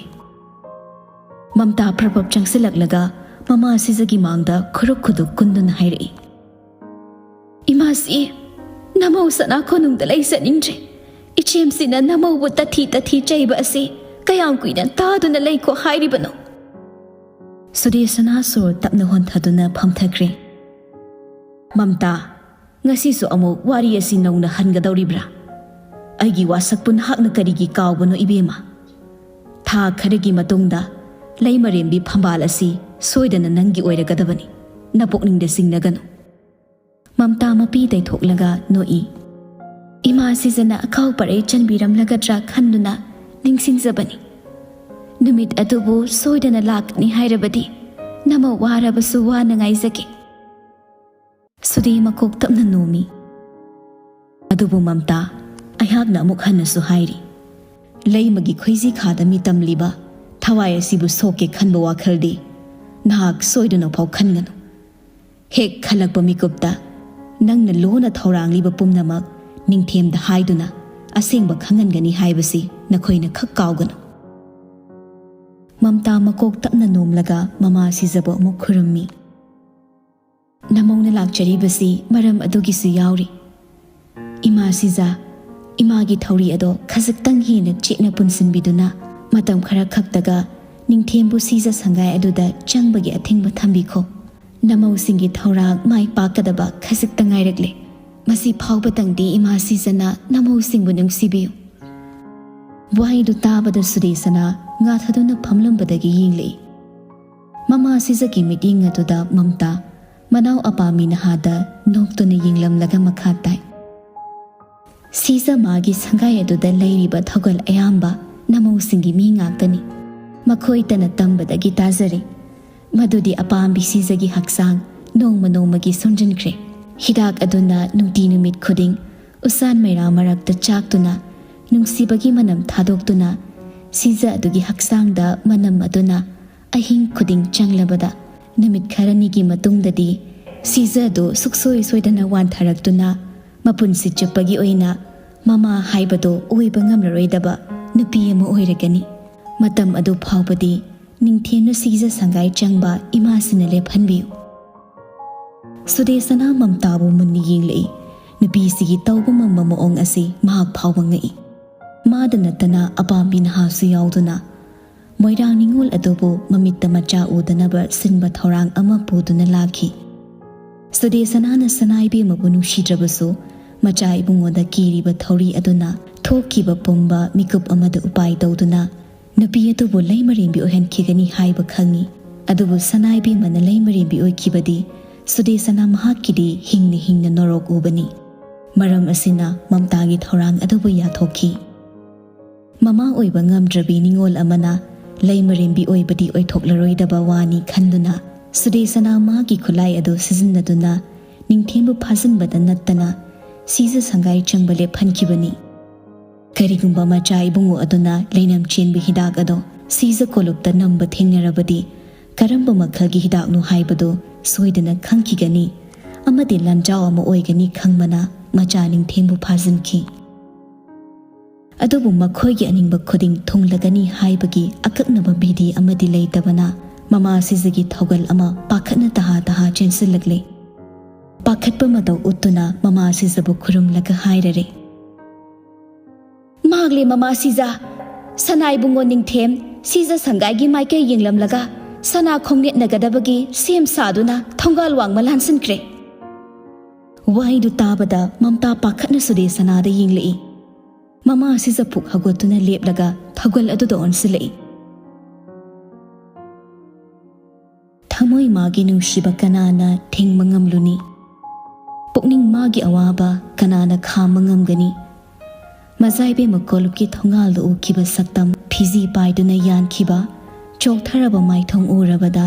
ꯃꯝꯇꯥ ꯄ꯭ꯔꯞ ꯄ꯭ꯔꯞ ꯆꯪꯁꯤꯜꯂꯛꯂꯒ ꯃꯃꯥ ꯁꯤꯖꯒꯤ ꯃꯥꯡꯗ ꯈꯨꯔꯨꯛ ꯈꯨꯗꯨꯛ ꯀꯨꯟꯗꯨꯅ ꯍꯥꯏꯔꯛꯏ, "ꯏꯃꯥꯁꯤ, ꯅꯃꯧ ꯁꯅꯥ ꯀꯣꯅꯨꯡꯗ ꯂꯩꯖꯅꯤꯡꯗ꯭ꯔꯦ꯫ ꯏꯆꯦꯝꯁꯤꯅ ꯅꯃꯧꯕꯨ ꯇꯊꯤ ꯇꯊꯤ ꯆꯩꯕ ꯑꯁꯤ ꯀꯌꯥꯝ ꯀꯨꯏꯅ ꯇꯥꯗꯨꯅ ꯂꯩꯈꯣ ꯍꯥꯏꯔꯤꯕꯅꯣ?" ꯁꯨꯗꯦꯁꯅꯥ ꯁꯣꯔ ꯇꯞꯅ ꯍꯣꯟꯊꯗꯨꯅ ꯐꯝꯊꯈ꯭ꯔꯦ꯫ "ꯃꯝꯇꯥ, ꯉꯁꯤꯁꯨ ꯑꯃꯨꯛ ꯋꯥꯔꯤ ꯑꯁꯤ ꯅꯧꯅ ꯍꯟꯒꯗꯧꯔꯤꯕ꯭ꯔꯥ? ꯑꯩꯒꯤ ꯋꯥꯁꯛꯄꯨ ꯅꯍꯥꯛꯅ ꯀꯔꯤꯒꯤ ꯀꯥꯎꯕꯅꯣ ꯏꯕꯦꯝꯃ? ꯊꯥ ꯈꯔꯒꯤ ꯃꯇꯨꯡꯗ ꯂꯩꯃꯔꯦꯝꯕꯤ ꯐꯝꯕꯥꯜ ꯑꯁꯤ ꯁꯣꯏꯗꯅ ꯅꯪꯒꯤ ꯑꯣꯏꯔꯒꯗꯕꯅꯤ꯫ ꯅꯄꯨꯛꯅꯤꯡꯗ ꯆꯤꯡꯅꯒꯅꯨ꯫" ꯃꯝꯇꯥ ꯃꯄꯤ ꯇꯩꯊꯣꯛꯂꯒ ꯅꯣꯛꯏ꯫ "ꯏꯃꯥ ꯁꯤꯖꯅ ꯑꯀꯥꯎ ꯄꯔꯩ ꯆꯟꯕꯤꯔꯝꯂꯒꯗ꯭ꯔꯥ ꯈꯟꯗꯨꯅ ꯅꯤꯡꯁꯤꯡꯖꯕꯅꯤ꯫ ꯅꯨꯃꯤꯠ ꯑꯗꯨꯕꯨ ꯁꯣꯏꯗꯅ ꯂꯥꯛꯀꯅꯤ ꯍꯥꯏꯔꯕꯗꯤ ꯅꯃꯧ ꯋꯥꯔꯕꯁꯨ ꯋꯥꯅ ꯉꯥꯏꯖꯒꯦ꯫" ꯁꯨꯗꯦ ꯃꯀꯣꯛ ꯇꯞꯅ ꯅꯣꯝꯃꯤ꯫ ꯑꯗꯨꯕꯨ ꯃꯝꯇꯥ, ꯑꯩꯍꯥꯛꯅ ꯑꯃꯨꯛ ꯍꯟꯅꯁꯨ ꯍꯥꯏꯔꯤ, ꯂꯩꯃꯒꯤ ꯈꯣꯏꯖꯤ ꯈꯥꯗ ꯃꯤꯇꯝꯂꯤꯕ ꯊꯋꯥꯏ ꯑꯁꯤꯕꯨ ꯁꯣꯛꯀꯦ ꯈꯟꯕ ꯋꯥꯈꯜꯗꯤ ꯅꯍꯥꯛ ꯁꯣꯏꯗꯨꯅ ꯐꯥꯎ ꯈꯟꯒꯅꯨ꯫ ꯍꯦꯛ ꯈꯜꯂꯛꯄ ꯃꯤꯀꯨꯞꯇ ꯅꯪꯅ ꯂꯣꯟꯅ ꯊꯧꯔꯥꯡꯂꯤꯕ ꯄꯨꯝꯅꯃꯛ ꯅꯤꯡꯊꯦꯝꯗ ꯍꯥꯏꯗꯨꯅ ꯑꯁꯦꯡꯕ ꯈꯪꯍꯟꯒꯅꯤ ꯍꯥꯏꯕꯁꯤ ꯅꯈꯣꯏꯅ ꯈꯛ ꯀꯥꯎꯒꯅꯨ꯫ ꯃꯝꯇꯥ ꯃꯀꯣꯛ ꯇꯞꯅ ꯅꯣꯝꯂꯒ ꯃꯃꯥ ꯁꯤꯖꯕꯨ ꯑꯃꯨꯛ ꯈꯨꯔꯨꯝꯃꯤ꯫ ꯅꯃꯧꯅ ꯂꯥꯛꯆꯔꯤꯕꯁꯤ ꯃꯔꯝ ꯑꯗꯨꯒꯤꯁꯨ ꯌꯥꯎꯔꯤ꯫ ꯏꯃꯥ ꯁꯤꯖ, ꯏꯃꯥꯒꯤ ꯊꯧꯔꯤ ꯑꯗꯣ ꯈꯖꯤꯛꯇꯪ ꯍꯦꯟꯅ ꯆꯦꯠꯅ ꯄꯨꯟꯁꯤꯟꯕꯤꯗꯨꯅ ꯃꯇꯝ ꯈꯔ ꯈꯛꯇꯒ ꯅꯤꯡꯊꯦꯝꯕꯨ ꯁꯤꯖ ꯁꯪꯒꯥꯏ ꯑꯗꯨꯗ ꯆꯪꯕꯒꯤ ꯑꯊꯤꯡꯕ ꯊꯝꯕꯤꯈꯣ꯫ ꯅꯃꯧꯁꯤꯡꯒꯤ ꯊꯧꯔꯥꯡ ꯃꯥꯏ ꯄꯥꯛꯀꯗꯕ ꯈꯖꯤꯛꯇ ꯉꯥꯏꯔꯛꯂꯦ꯫ ꯃꯁꯤ ꯐꯥꯎꯕꯇꯪꯗꯤ ꯏꯃꯥ ꯁꯤꯖꯅ ꯅꯃꯧꯁꯤꯡꯕꯨ ꯅꯨꯡꯁꯤꯕꯤꯌꯨ꯫ ꯋꯥꯍꯩꯗꯨ ꯇꯥꯕꯗ ꯁꯨꯗꯦꯁꯅꯥ ꯉꯥꯊꯗꯨꯅ ꯐꯝꯂꯝꯕꯗꯒꯤ ꯌꯦꯡꯂꯛꯏ꯫ ꯃꯃꯥ ꯁꯤꯖꯒꯤ ꯃꯤꯠꯌꯦꯡ ꯑꯗꯨꯗ ꯃꯝꯇꯥ ꯃꯅꯥꯎ ꯑꯄꯥꯝꯃꯤ ꯅꯍꯥꯗ ꯅꯣꯛꯇꯨꯅ ꯌꯦꯡꯂꯝꯂꯒ ꯃꯈꯥ ꯇꯥꯏ꯫ ꯁꯤꯖ ꯃꯥꯒꯤ ꯁꯪꯒꯥꯏ ꯑꯗꯨꯗ ꯂꯩꯔꯤꯕ ꯊꯧꯒꯜ ꯑꯌꯥꯝꯕ ꯅꯃꯧꯁꯤꯡꯒꯤ ꯃꯤ ꯉꯥꯛꯇꯅꯤ꯫ ꯃꯈꯣꯏꯇꯅ ꯇꯝꯕꯗꯒꯤ ꯇꯥꯖꯔꯦ꯫ ꯃꯗꯨꯗꯤ ꯑꯄꯥꯝꯕꯤ ꯁꯤꯖꯒꯤ ꯍꯛꯆꯥꯡ ꯅꯣꯡꯃ ꯅꯣꯡꯃꯒꯤ ꯁꯣꯟꯖꯤꯟꯈ꯭ꯔꯦ꯫ ꯍꯤꯗꯥꯛ ꯑꯗꯨꯅ ꯅꯨꯡꯇꯤ ꯅꯨꯃꯤꯠ ꯈꯨꯗꯤꯡ ꯎꯁꯥꯟ ꯃꯩꯔꯥ ꯃꯔꯛꯇ ꯆꯥꯛꯇꯨꯅ ꯅꯨꯡꯁꯤꯕꯒꯤ ꯃꯅꯝ ꯊꯥꯗꯣꯛꯇꯨꯅ ꯁꯤꯖ ꯑꯗꯨꯒꯤ ꯍꯛꯆꯥꯡꯗ ꯃꯅꯝ ꯑꯗꯨꯅ ꯑꯍꯤꯡ ꯈꯨꯗꯤꯡ ꯆꯪꯂꯕꯗ ꯅꯨꯃꯤꯠ ꯈꯔꯅꯤꯒꯤ ꯃꯇꯨꯡꯗꯗꯤ ꯁꯤꯖ ꯑꯗꯨ ꯁꯨꯛꯁꯣꯏ ꯁꯣꯏꯗꯅ ꯋꯥꯟꯊꯔꯛꯇꯨꯅ ꯃꯄꯨꯟꯁꯤ ꯆꯨꯞꯄꯒꯤ ꯑꯣꯏꯅ ꯃꯃꯥ ꯍꯥꯏꯕꯗꯣ ꯑꯣꯏꯕ ꯉꯝꯂꯔꯣꯏꯗꯕ ꯅꯨꯄꯤ ꯑꯃ ꯑꯣꯏꯔꯒꯅꯤ꯫ ꯃꯇꯝ ꯑꯗꯨ ꯐꯥꯎꯕꯗꯤ ꯅꯤꯡꯊꯦꯝꯅ ꯁꯤꯖ ꯁꯪꯒꯥꯏ ꯆꯪꯕ ꯏꯃꯥꯁꯤꯅ ꯂꯦꯞꯍꯟꯕꯤꯌꯨ꯫ ꯁꯨꯗꯦꯁꯅꯥ ꯃꯝꯇꯥꯕꯨ ꯃꯨꯟꯅ ꯌꯦꯡꯂꯛꯏ꯫ ꯅꯨꯄꯤꯁꯤꯒꯤ ꯇꯧꯕ ꯉꯝꯕ ꯃꯑꯣꯡ ꯑꯁꯤ ꯃꯍꯥꯛ ꯐꯥꯎꯕ ꯉꯛꯏ꯫ ꯃꯥꯗ ꯅꯠꯇꯅ ꯑꯄꯥꯝꯕꯤ ꯅꯍꯥꯁꯨ ꯌꯥꯎꯗꯨꯅ ꯃꯣꯏꯔꯥꯡ ꯅꯤꯉꯣꯜ ꯑꯗꯨꯕꯨ ꯃꯃꯤꯠꯇ ꯃꯆꯥ ꯎꯗꯅꯕ ꯁꯤꯟꯕ ꯊꯧꯔꯥꯡ ꯑꯃ ꯄꯨꯗꯨꯅ ꯂꯥꯛꯈꯤ꯫ ꯁꯨꯗꯦꯁꯅꯥꯅ ꯁꯅꯥꯏꯕꯦꯝꯃꯕꯨ ꯅꯨꯡꯁꯤꯗ꯭ꯔꯕꯁꯨ ꯃꯆꯥ ꯏꯕꯨꯡꯉꯣꯗ ꯀꯤꯔꯤꯕ ꯊꯧꯔꯤ ꯑꯗꯨꯅ ꯊꯣꯛꯈꯤꯕ ꯄꯨꯝꯕ ꯃꯤꯀꯨꯞ ꯑꯃꯗ ꯎꯄꯥꯏ ꯇꯧꯗꯨꯅ ꯅꯨꯄꯤ ꯑꯗꯨꯕꯨ ꯂꯩꯃꯔꯦꯝꯕꯤ ꯑꯣꯏꯍꯟꯈꯤꯒꯅꯤ ꯍꯥꯏꯕ ꯈꯪꯏ꯫ ꯑꯗꯨꯕꯨ ꯁꯅꯥꯏꯕꯦꯝꯃꯅ ꯂꯩꯃꯔꯦꯝꯕꯤ ꯑꯣꯏꯈꯤꯕꯗꯤ ꯁꯨꯗꯦꯁꯅꯥ ꯃꯍꯥꯛꯀꯤꯗꯤ ꯍꯤꯡꯅ ꯍꯤꯡꯅ ꯅꯣꯔꯣꯛ ꯎꯕꯅꯤ꯫ ꯃꯔꯝ ꯑꯁꯤꯅ ꯃꯝꯇꯥꯒꯤ ꯊꯧꯔꯥꯡ ꯑꯗꯨꯕꯨ ꯌꯥꯊꯣꯛꯈꯤ꯫ ꯃꯃꯥ ꯑꯣꯏꯕ ꯉꯝꯗ꯭ꯔꯕꯤ ꯅꯤꯉꯣꯜ ꯑꯃꯅ ꯂꯩꯃꯔꯦꯝꯕꯤ ꯑꯣꯏꯕꯗꯤ ꯑꯣꯏꯊꯣꯛꯂꯔꯣꯏꯗꯕ ꯋꯥꯅꯤ ꯈꯟꯗꯨꯅ ꯁꯨꯗꯦꯁꯅꯥ ꯃꯥꯒꯤ ꯈꯨꯠꯂꯥꯏ ꯑꯗꯨ ꯁꯤꯖꯤꯟꯅꯗꯨꯅ ꯅꯤꯡꯊꯦꯝꯕꯨ ꯐꯥꯖꯤꯟꯕꯗ ꯅꯠꯇꯅ ꯁꯤꯖ ꯁꯪꯒꯥꯏ ꯆꯪꯕ ꯂꯦꯞꯍꯟꯈꯤꯕꯅꯤ꯫ ꯀꯔꯤꯒꯨꯝꯕ ꯃꯆꯥ ꯏꯕꯨꯡꯉꯣ ꯑꯗꯨꯅ ꯂꯩꯅꯝ ꯆꯦꯟꯕ ꯍꯤꯗꯥꯛ ꯑꯗꯣ ꯁꯤꯖ ꯀꯣꯂꯨꯞꯇ ꯅꯝꯕ ꯊꯦꯡꯅꯔꯕꯗꯤ, ꯀꯔꯝꯕ ꯃꯈꯜꯒꯤ ꯍꯤꯗꯥꯛꯅꯣ ꯍꯥꯏꯕꯗꯨ ꯁꯣꯏꯗꯅ ꯈꯪꯈꯤꯒꯅꯤ ꯑꯃꯗꯤ ꯂꯥꯟꯖꯥꯎ ꯑꯃ ꯑꯣꯏꯒꯅꯤ ꯈꯪꯕꯅ ꯃꯆꯥ ꯅꯤꯡꯊꯦꯝꯕꯨ ꯐꯥꯖꯤꯟꯈꯤ꯫ ꯑꯗꯨꯕꯨ ꯃꯈꯣꯏꯒꯤ ꯑꯅꯤꯡꯕ ꯈꯨꯗꯤꯡ ꯊꯨꯡꯂꯒꯅꯤ ꯍꯥꯏꯕꯒꯤ ꯑꯀꯛꯅꯕ ꯕꯤꯙꯤ ꯑꯃꯗꯤ ꯂꯩꯇꯕꯅ, ꯃꯃꯥ ꯁꯤꯖꯒꯤ ꯊꯧꯒꯜ ꯑꯃ ꯄꯥꯈꯠꯅ ꯇꯍꯥ ꯇꯍꯥ ꯆꯦꯟꯁꯤꯜꯂꯛꯂꯦ꯫ ꯄꯥꯈꯠꯄ ꯃꯇꯧ ꯎꯠꯇꯨꯅ ꯃꯃꯥ ꯁꯤꯖꯕꯨ ꯈꯨꯔꯨꯝꯂꯒ ꯍꯥꯏꯔꯔꯦ, "ꯃꯥꯡꯂꯦ ꯃꯃꯥ ꯁꯤꯖ! ꯁꯅꯥ ꯏꯕꯨꯡꯉꯣ ꯅꯤꯡꯊꯦꯝ ꯁꯤꯖ ꯁꯪꯒꯥꯏꯒꯤ ꯃꯥꯏꯀꯩ ꯌꯦꯡꯂꯝꯂꯒ ꯁꯅꯥ ꯈꯣꯡꯅꯦꯠꯅꯒꯗꯕꯒꯤ ꯁꯦꯝ ꯁꯥꯗꯨꯅ ꯊꯣꯡꯒꯥꯜ ꯋꯥꯡꯃ ꯂꯥꯟꯁꯤꯟꯈ꯭ꯔꯦ꯫" ꯋꯥꯍꯩꯗꯨ ꯇꯥꯕꯗ ꯃꯝꯇꯥ ꯄꯥꯈꯠꯅ ꯁꯨꯗꯦ ꯁꯅꯥꯗ ꯌꯦꯡꯂꯛꯏ꯫ ꯃꯃꯥ ꯁꯤꯖ ꯄꯨꯛ ꯍꯧꯒꯠꯇꯨꯅ ꯂꯦꯞꯂꯒ ꯊꯧꯒꯜ ꯑꯗꯨꯗ ꯑꯣꯟꯁꯤꯜꯂꯛꯏ꯫ ꯊꯃꯣꯏ ꯃꯥꯒꯤ ꯅꯨꯡꯁꯤꯕ ꯀꯅꯥꯅ ꯊꯤꯡꯕ ꯉꯝꯂꯨꯅꯤ? ꯄꯨꯛꯅꯤꯡ ꯃꯥꯒꯤ ꯑꯋꯥꯕ ꯀꯅꯥꯅ ꯈꯥꯝꯕ ꯉꯝꯒꯅꯤ? ꯃꯖꯥꯏꯕꯦꯝꯃ ꯀꯣꯂꯨꯞꯀꯤ ꯊꯣꯡꯒꯥꯜꯗ ꯎꯈꯤꯕ ꯁꯛꯇꯝ ꯐꯤꯖꯤ ꯄꯥꯏꯗꯨꯅ ꯌꯥꯟꯈꯤꯕ, ꯆꯣꯛꯊꯔꯕ ꯃꯥꯏꯊꯣꯡ ꯎꯔꯕꯗ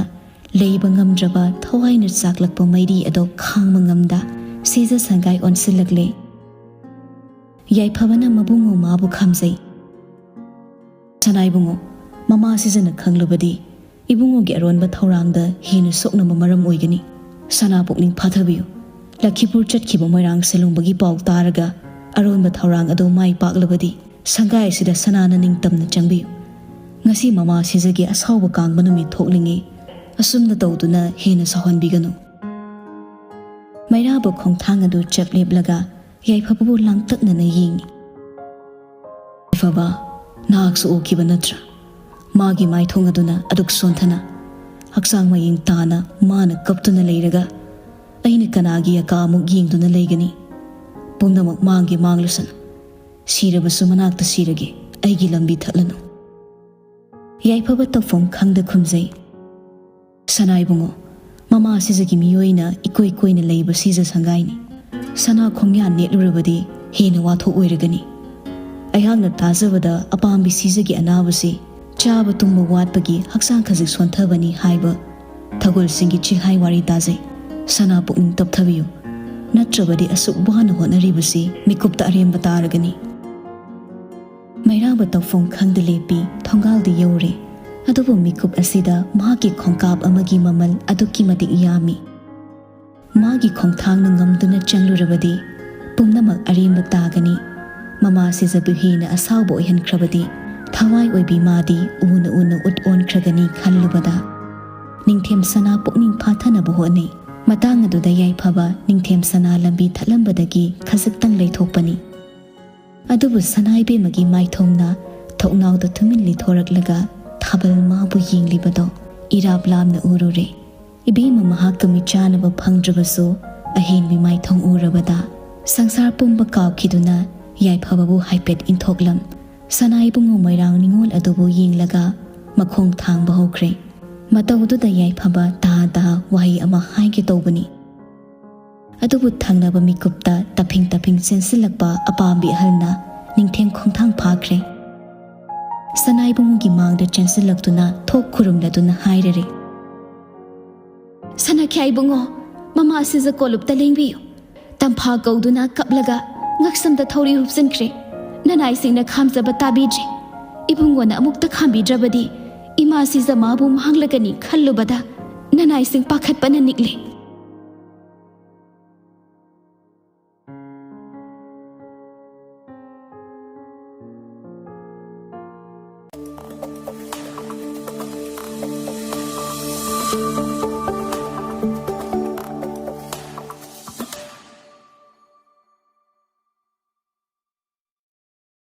ꯂꯩꯕ ꯉꯝꯗ꯭ꯔꯕ ꯊꯋꯥꯏꯅ ꯆꯥꯛꯂꯛꯄ ꯃꯩꯔꯤ ꯑꯗꯣ ꯈꯥꯡꯕ ꯉꯝꯗ ꯁꯤꯖ ꯁꯪꯒꯥꯏ ꯑꯣꯟꯁꯤꯜꯂꯛꯂꯦ꯫ ꯌꯥꯏꯐꯕꯅ ꯃꯕꯨꯡꯉꯣ ꯃꯥꯕꯨ ꯈꯥꯝꯖꯩ꯫ "ꯁꯅꯥ ꯏꯕꯨꯡꯉꯣ, ꯃꯃꯥ ꯁꯤꯖꯅ ꯈꯪꯂꯕꯗꯤ ꯏꯕꯨꯡꯉꯣꯒꯤ ꯑꯔꯣꯟꯕ ꯊꯧꯔꯥꯡꯗ ꯍꯦꯟꯅ ꯁꯣꯛꯅꯕ ꯃꯔꯝ ꯑꯣꯏꯒꯅꯤ꯫ ꯁꯅꯥ ꯄꯨꯛꯅꯤꯡ ꯐꯥꯊꯕꯤꯌꯨ꯫ ꯂꯈꯤꯄꯨꯔ ꯆꯠꯈꯤꯕ ꯃꯣꯏꯔꯥꯡ ꯁꯦꯂꯨꯡꯕꯒꯤ ꯄꯥꯎ ꯇꯥꯔꯒ ꯑꯔꯣꯟꯕ ꯊꯧꯔꯥꯡ ꯑꯗꯨ ꯃꯥꯏ ꯄꯥꯛꯂꯕꯗꯤ ꯁꯪꯒꯥꯏ ꯑꯁꯤꯗ ꯁꯅꯥꯅ ꯅꯤꯡꯇꯝꯅ ꯆꯪꯕꯤꯌꯨ꯫ ꯉꯁꯤ ꯃꯃꯥ ꯁꯤꯖꯒꯤ ꯑꯁꯥꯎꯕ ꯀꯥꯡꯕ ꯅꯨꯃꯤꯠ ꯊꯣꯛꯂꯤꯉꯩ ꯑꯁꯨꯝꯅ ꯇꯧꯗꯨꯅ ꯍꯦꯟꯅ ꯁꯥꯎꯍꯟꯕꯤꯒꯅꯨ꯫" ꯃꯩꯔꯥꯕ ꯈꯣꯡꯊꯥꯡ ꯑꯗꯨ ꯆꯞ ꯂꯦꯞꯂꯒ ꯌꯥꯏꯐꯕꯕꯨ ꯂꯥꯡꯇꯛꯅꯅ ꯌꯦꯡꯏ꯫ "ꯌꯥꯏꯐꯕ, ꯅꯍꯥꯛꯁꯨ ꯎꯈꯤꯕ ꯅꯠꯇ꯭ꯔꯥ? ꯃꯥꯒꯤ ꯃꯥꯏꯊꯣꯡ ꯑꯗꯨꯅ ꯑꯗꯨꯛ ꯁꯣꯟꯊꯅ, ꯍꯛꯆꯥꯡ ꯃꯌꯦꯡ ꯇꯥꯅ ꯃꯥꯅ ꯀꯞꯇꯨꯅ ꯂꯩꯔꯒ ꯑꯩꯅ ꯀꯅꯥꯒꯤ ꯑꯀꯥ ꯑꯃꯨꯛ ꯌꯦꯡꯗꯨꯅ ꯂꯩꯒꯅꯤ? ꯄꯨꯝꯅꯃꯛ ꯃꯥꯡꯒꯦ ꯃꯥꯡꯂꯁꯅꯨ꯫ ꯁꯤꯔꯕꯁꯨ ꯃꯅꯥꯛꯇ ꯁꯤꯔꯒꯦ, ꯑꯩꯒꯤ ꯂꯝꯕꯤ ꯊꯠꯂꯅꯨ꯫" ꯌꯥꯏꯐꯕ ꯇꯧꯐꯝ ꯈꯪꯗ ꯈꯨꯝꯖꯩ꯫ "ꯁꯅꯥ ꯏꯕꯨꯡꯉꯣ, ꯃꯃꯥ ꯁꯤꯖꯒꯤ ꯃꯤꯑꯣꯏꯅ ꯏꯀꯣꯏ ꯀꯣꯏꯅ ꯂꯩꯕ ꯁꯤꯖ ꯁꯪꯒꯥꯏꯅꯤ꯫ ꯁꯅꯥ ꯈꯣꯡꯌꯥꯟ ꯅꯦꯠꯂꯨꯔꯕꯗꯤ ꯍꯦꯟꯅ ꯋꯥꯊꯣꯛ ꯑꯣꯏꯔꯒꯅꯤ꯫ ꯑꯩꯍꯥꯛꯅ ꯇꯥꯖꯕꯗ ꯑꯄꯥꯝꯕꯤ ꯁꯤꯖꯒꯤ ꯑꯅꯥꯕꯁꯤ ꯆꯥꯕ ꯇꯨꯝꯕ ꯋꯥꯠꯄꯒꯤ ꯍꯛꯆꯥꯡ ꯈꯖꯤꯛ ꯁꯣꯟꯊꯕꯅꯤ ꯍꯥꯏꯕ ꯊꯧꯒꯜꯁꯤꯡꯒꯤ ꯆꯤꯜꯍꯥꯏ ꯋꯥꯔꯤ ꯇꯥꯖꯩ꯫ ꯁꯅꯥ ꯄꯨꯛꯅꯤꯡ ꯇꯞꯊꯕꯤꯌꯨ꯫ ꯅꯠꯇ꯭ꯔꯕꯗꯤ ꯑꯁꯨꯛ ꯋꯥꯅ ꯍꯣꯠꯅꯔꯤꯕꯁꯤ ꯃꯤꯀꯨꯞꯇ ꯑꯔꯦꯝꯕ ꯇꯥꯔꯒꯅꯤ꯫ ꯃꯩꯔꯥꯕ ꯇꯧꯐꯝ ꯈꯪꯗ ꯂꯦꯞꯄꯤ꯫ ꯊꯣꯡꯒꯥꯜꯗꯤ ꯌꯧꯔꯦ꯫ ꯑꯗꯨꯕꯨ ꯃꯤꯀꯨꯞ ꯑꯁꯤꯗ ꯃꯍꯥꯛꯀꯤ ꯈꯣꯡꯀꯥꯞ ꯑꯃꯒꯤ ꯃꯃꯜ ꯑꯗꯨꯛꯀꯤ ꯃꯇꯤꯛ ꯌꯥꯝꯃꯤ꯫ ꯃꯥꯒꯤ ꯈꯣꯡꯊꯥꯡꯅ ꯉꯝꯗꯨꯅ ꯆꯪꯂꯨꯔꯕꯗꯤ ꯄꯨꯝꯅꯃꯛ ꯑꯔꯦꯝꯕ ꯇꯥꯒꯅꯤ꯫ ꯃꯃꯥ ꯁꯤꯖꯕꯨ ꯍꯦꯟꯅ ꯑꯁꯥꯎꯕ ꯑꯣꯏꯍꯟꯈ꯭ꯔꯕꯗꯤ ꯊꯋꯥꯏ ꯑꯣꯏꯕꯤ ꯃꯥꯗꯤ ꯎꯅ ꯎꯅ ꯎꯠ ꯑꯣꯟꯈ꯭ꯔꯒꯅꯤ ꯈꯜꯂꯨꯕꯗ ꯅꯤꯡꯊꯦꯝ ꯁꯅꯥ ꯄꯨꯛꯅꯤꯡ ꯐꯥꯊꯅꯕ ꯍꯣꯠꯅꯩ꯫ ꯃꯇꯥꯡ ꯑꯗꯨꯗ ꯌꯥꯏꯐꯕ ꯅꯤꯡꯊꯦꯝ ꯁꯅꯥ ꯂꯝꯕꯤ ꯊꯠꯂꯝꯕꯗꯒꯤ ꯈꯖꯤꯛꯇꯪ ꯂꯩꯊꯣꯛꯄꯅꯤ꯫ ꯑꯗꯨꯕꯨ ꯁꯅꯥ ꯏꯕꯦꯝꯃꯒꯤ ꯃꯥꯏꯊꯣꯡꯅ ꯊꯣꯡꯅꯥꯎꯗ ꯇꯨꯃꯤꯟ ꯂꯤꯊꯣꯔꯛꯂꯒ ꯊꯥꯕꯜ ꯃꯥꯕꯨ ꯌꯦꯡꯂꯤꯕꯗꯣ ꯏꯔꯥꯞ ꯂꯥꯞꯅ ꯎꯔꯨꯔꯦ꯫ ꯏꯕꯦꯝꯃ ꯃꯍꯥꯛꯀ ꯃꯤꯆꯥꯟꯅꯕ ꯐꯪꯗ꯭ꯔꯕꯁꯨ ꯑꯍꯦꯟꯕꯤ ꯃꯥꯏꯊꯣꯡ ꯎꯔꯕꯗ ꯁꯪꯁꯥꯔ ꯄꯨꯝꯕ ꯀꯥꯎꯈꯤꯗꯨꯅ ꯌꯥꯏꯐꯕꯕꯨ ꯍꯥꯏꯐꯦꯠ ꯏꯟꯊꯣꯛꯂꯝ꯫ ꯁꯅꯥ ꯏꯕꯨꯡꯉꯣ ꯃꯣꯏꯔꯥꯡ ꯅꯤꯉꯣꯜ ꯑꯗꯨꯕꯨ ꯌꯦꯡꯂꯒ ꯃꯈꯣꯡ ꯊꯥꯡꯕ ꯍꯧꯈ꯭ꯔꯦ꯫ ꯃꯇꯧꯗꯨꯗ ꯌꯥꯏꯐꯕ ꯇꯥ ꯇꯥ ꯋꯥꯍꯩ ꯑꯃ ꯍꯥꯏꯒꯦ ꯇꯧꯕꯅꯤ꯫ ꯑꯗꯨꯕꯨ ꯊꯪꯅꯕ ꯃꯤꯀꯨꯞꯇ ꯇꯞꯐꯤꯡ ꯇꯞꯐꯤꯡ ꯆꯦꯟꯁꯤꯜꯂꯛꯄ ꯑꯄꯥꯝꯕꯤ ꯑꯍꯜꯅ ꯅꯤꯡꯊꯦꯝ ꯈꯣꯡꯊꯥꯡ ꯐꯥꯈ꯭ꯔꯦ꯫ ꯁꯅꯥ ꯏꯕꯨꯡꯉꯣꯒꯤ ꯃꯥꯡꯗ ꯆꯦꯟꯁꯤꯜꯂꯛꯇꯨꯅ ꯊꯣꯛ ꯈꯨꯔꯨꯝꯂꯗꯨꯅ ꯍꯥꯏꯔꯔꯦ꯫ "ꯁꯅꯥꯈ꯭ꯌꯥ ꯏꯕꯨꯡꯉꯣ, ꯃꯃꯥ ꯁꯤꯖ ꯀꯣꯂꯨꯞꯇ ꯂꯦꯡꯕꯤꯌꯨ꯫ ꯇꯝꯐꯥ ꯀꯧꯗꯨꯅ ꯀꯞꯂꯒ ꯉꯛꯁꯝꯗ ꯊꯧꯔꯤ ꯍꯨꯞꯆꯤꯟꯈ꯭ꯔꯦ꯫ ꯅꯅꯥꯏꯁꯤꯡꯅ ꯈꯥꯝꯖꯕ ꯇꯥꯕꯤꯗ꯭ꯔꯦ꯫ ꯏꯕꯨꯡꯉꯣꯅ ꯑꯃꯨꯛꯇ ꯈꯥꯝꯕꯤꯗ꯭ꯔꯕꯗꯤ ꯏꯃꯥ ꯁꯤꯖ ꯃꯥꯕꯨ ꯃꯥꯡꯂꯒꯅꯤ ꯈꯜꯂꯨꯕꯗ ꯅꯅꯥꯏꯁꯤꯡ ꯄꯥꯈꯠꯄꯅ ꯅꯤꯛꯂꯦ"꯫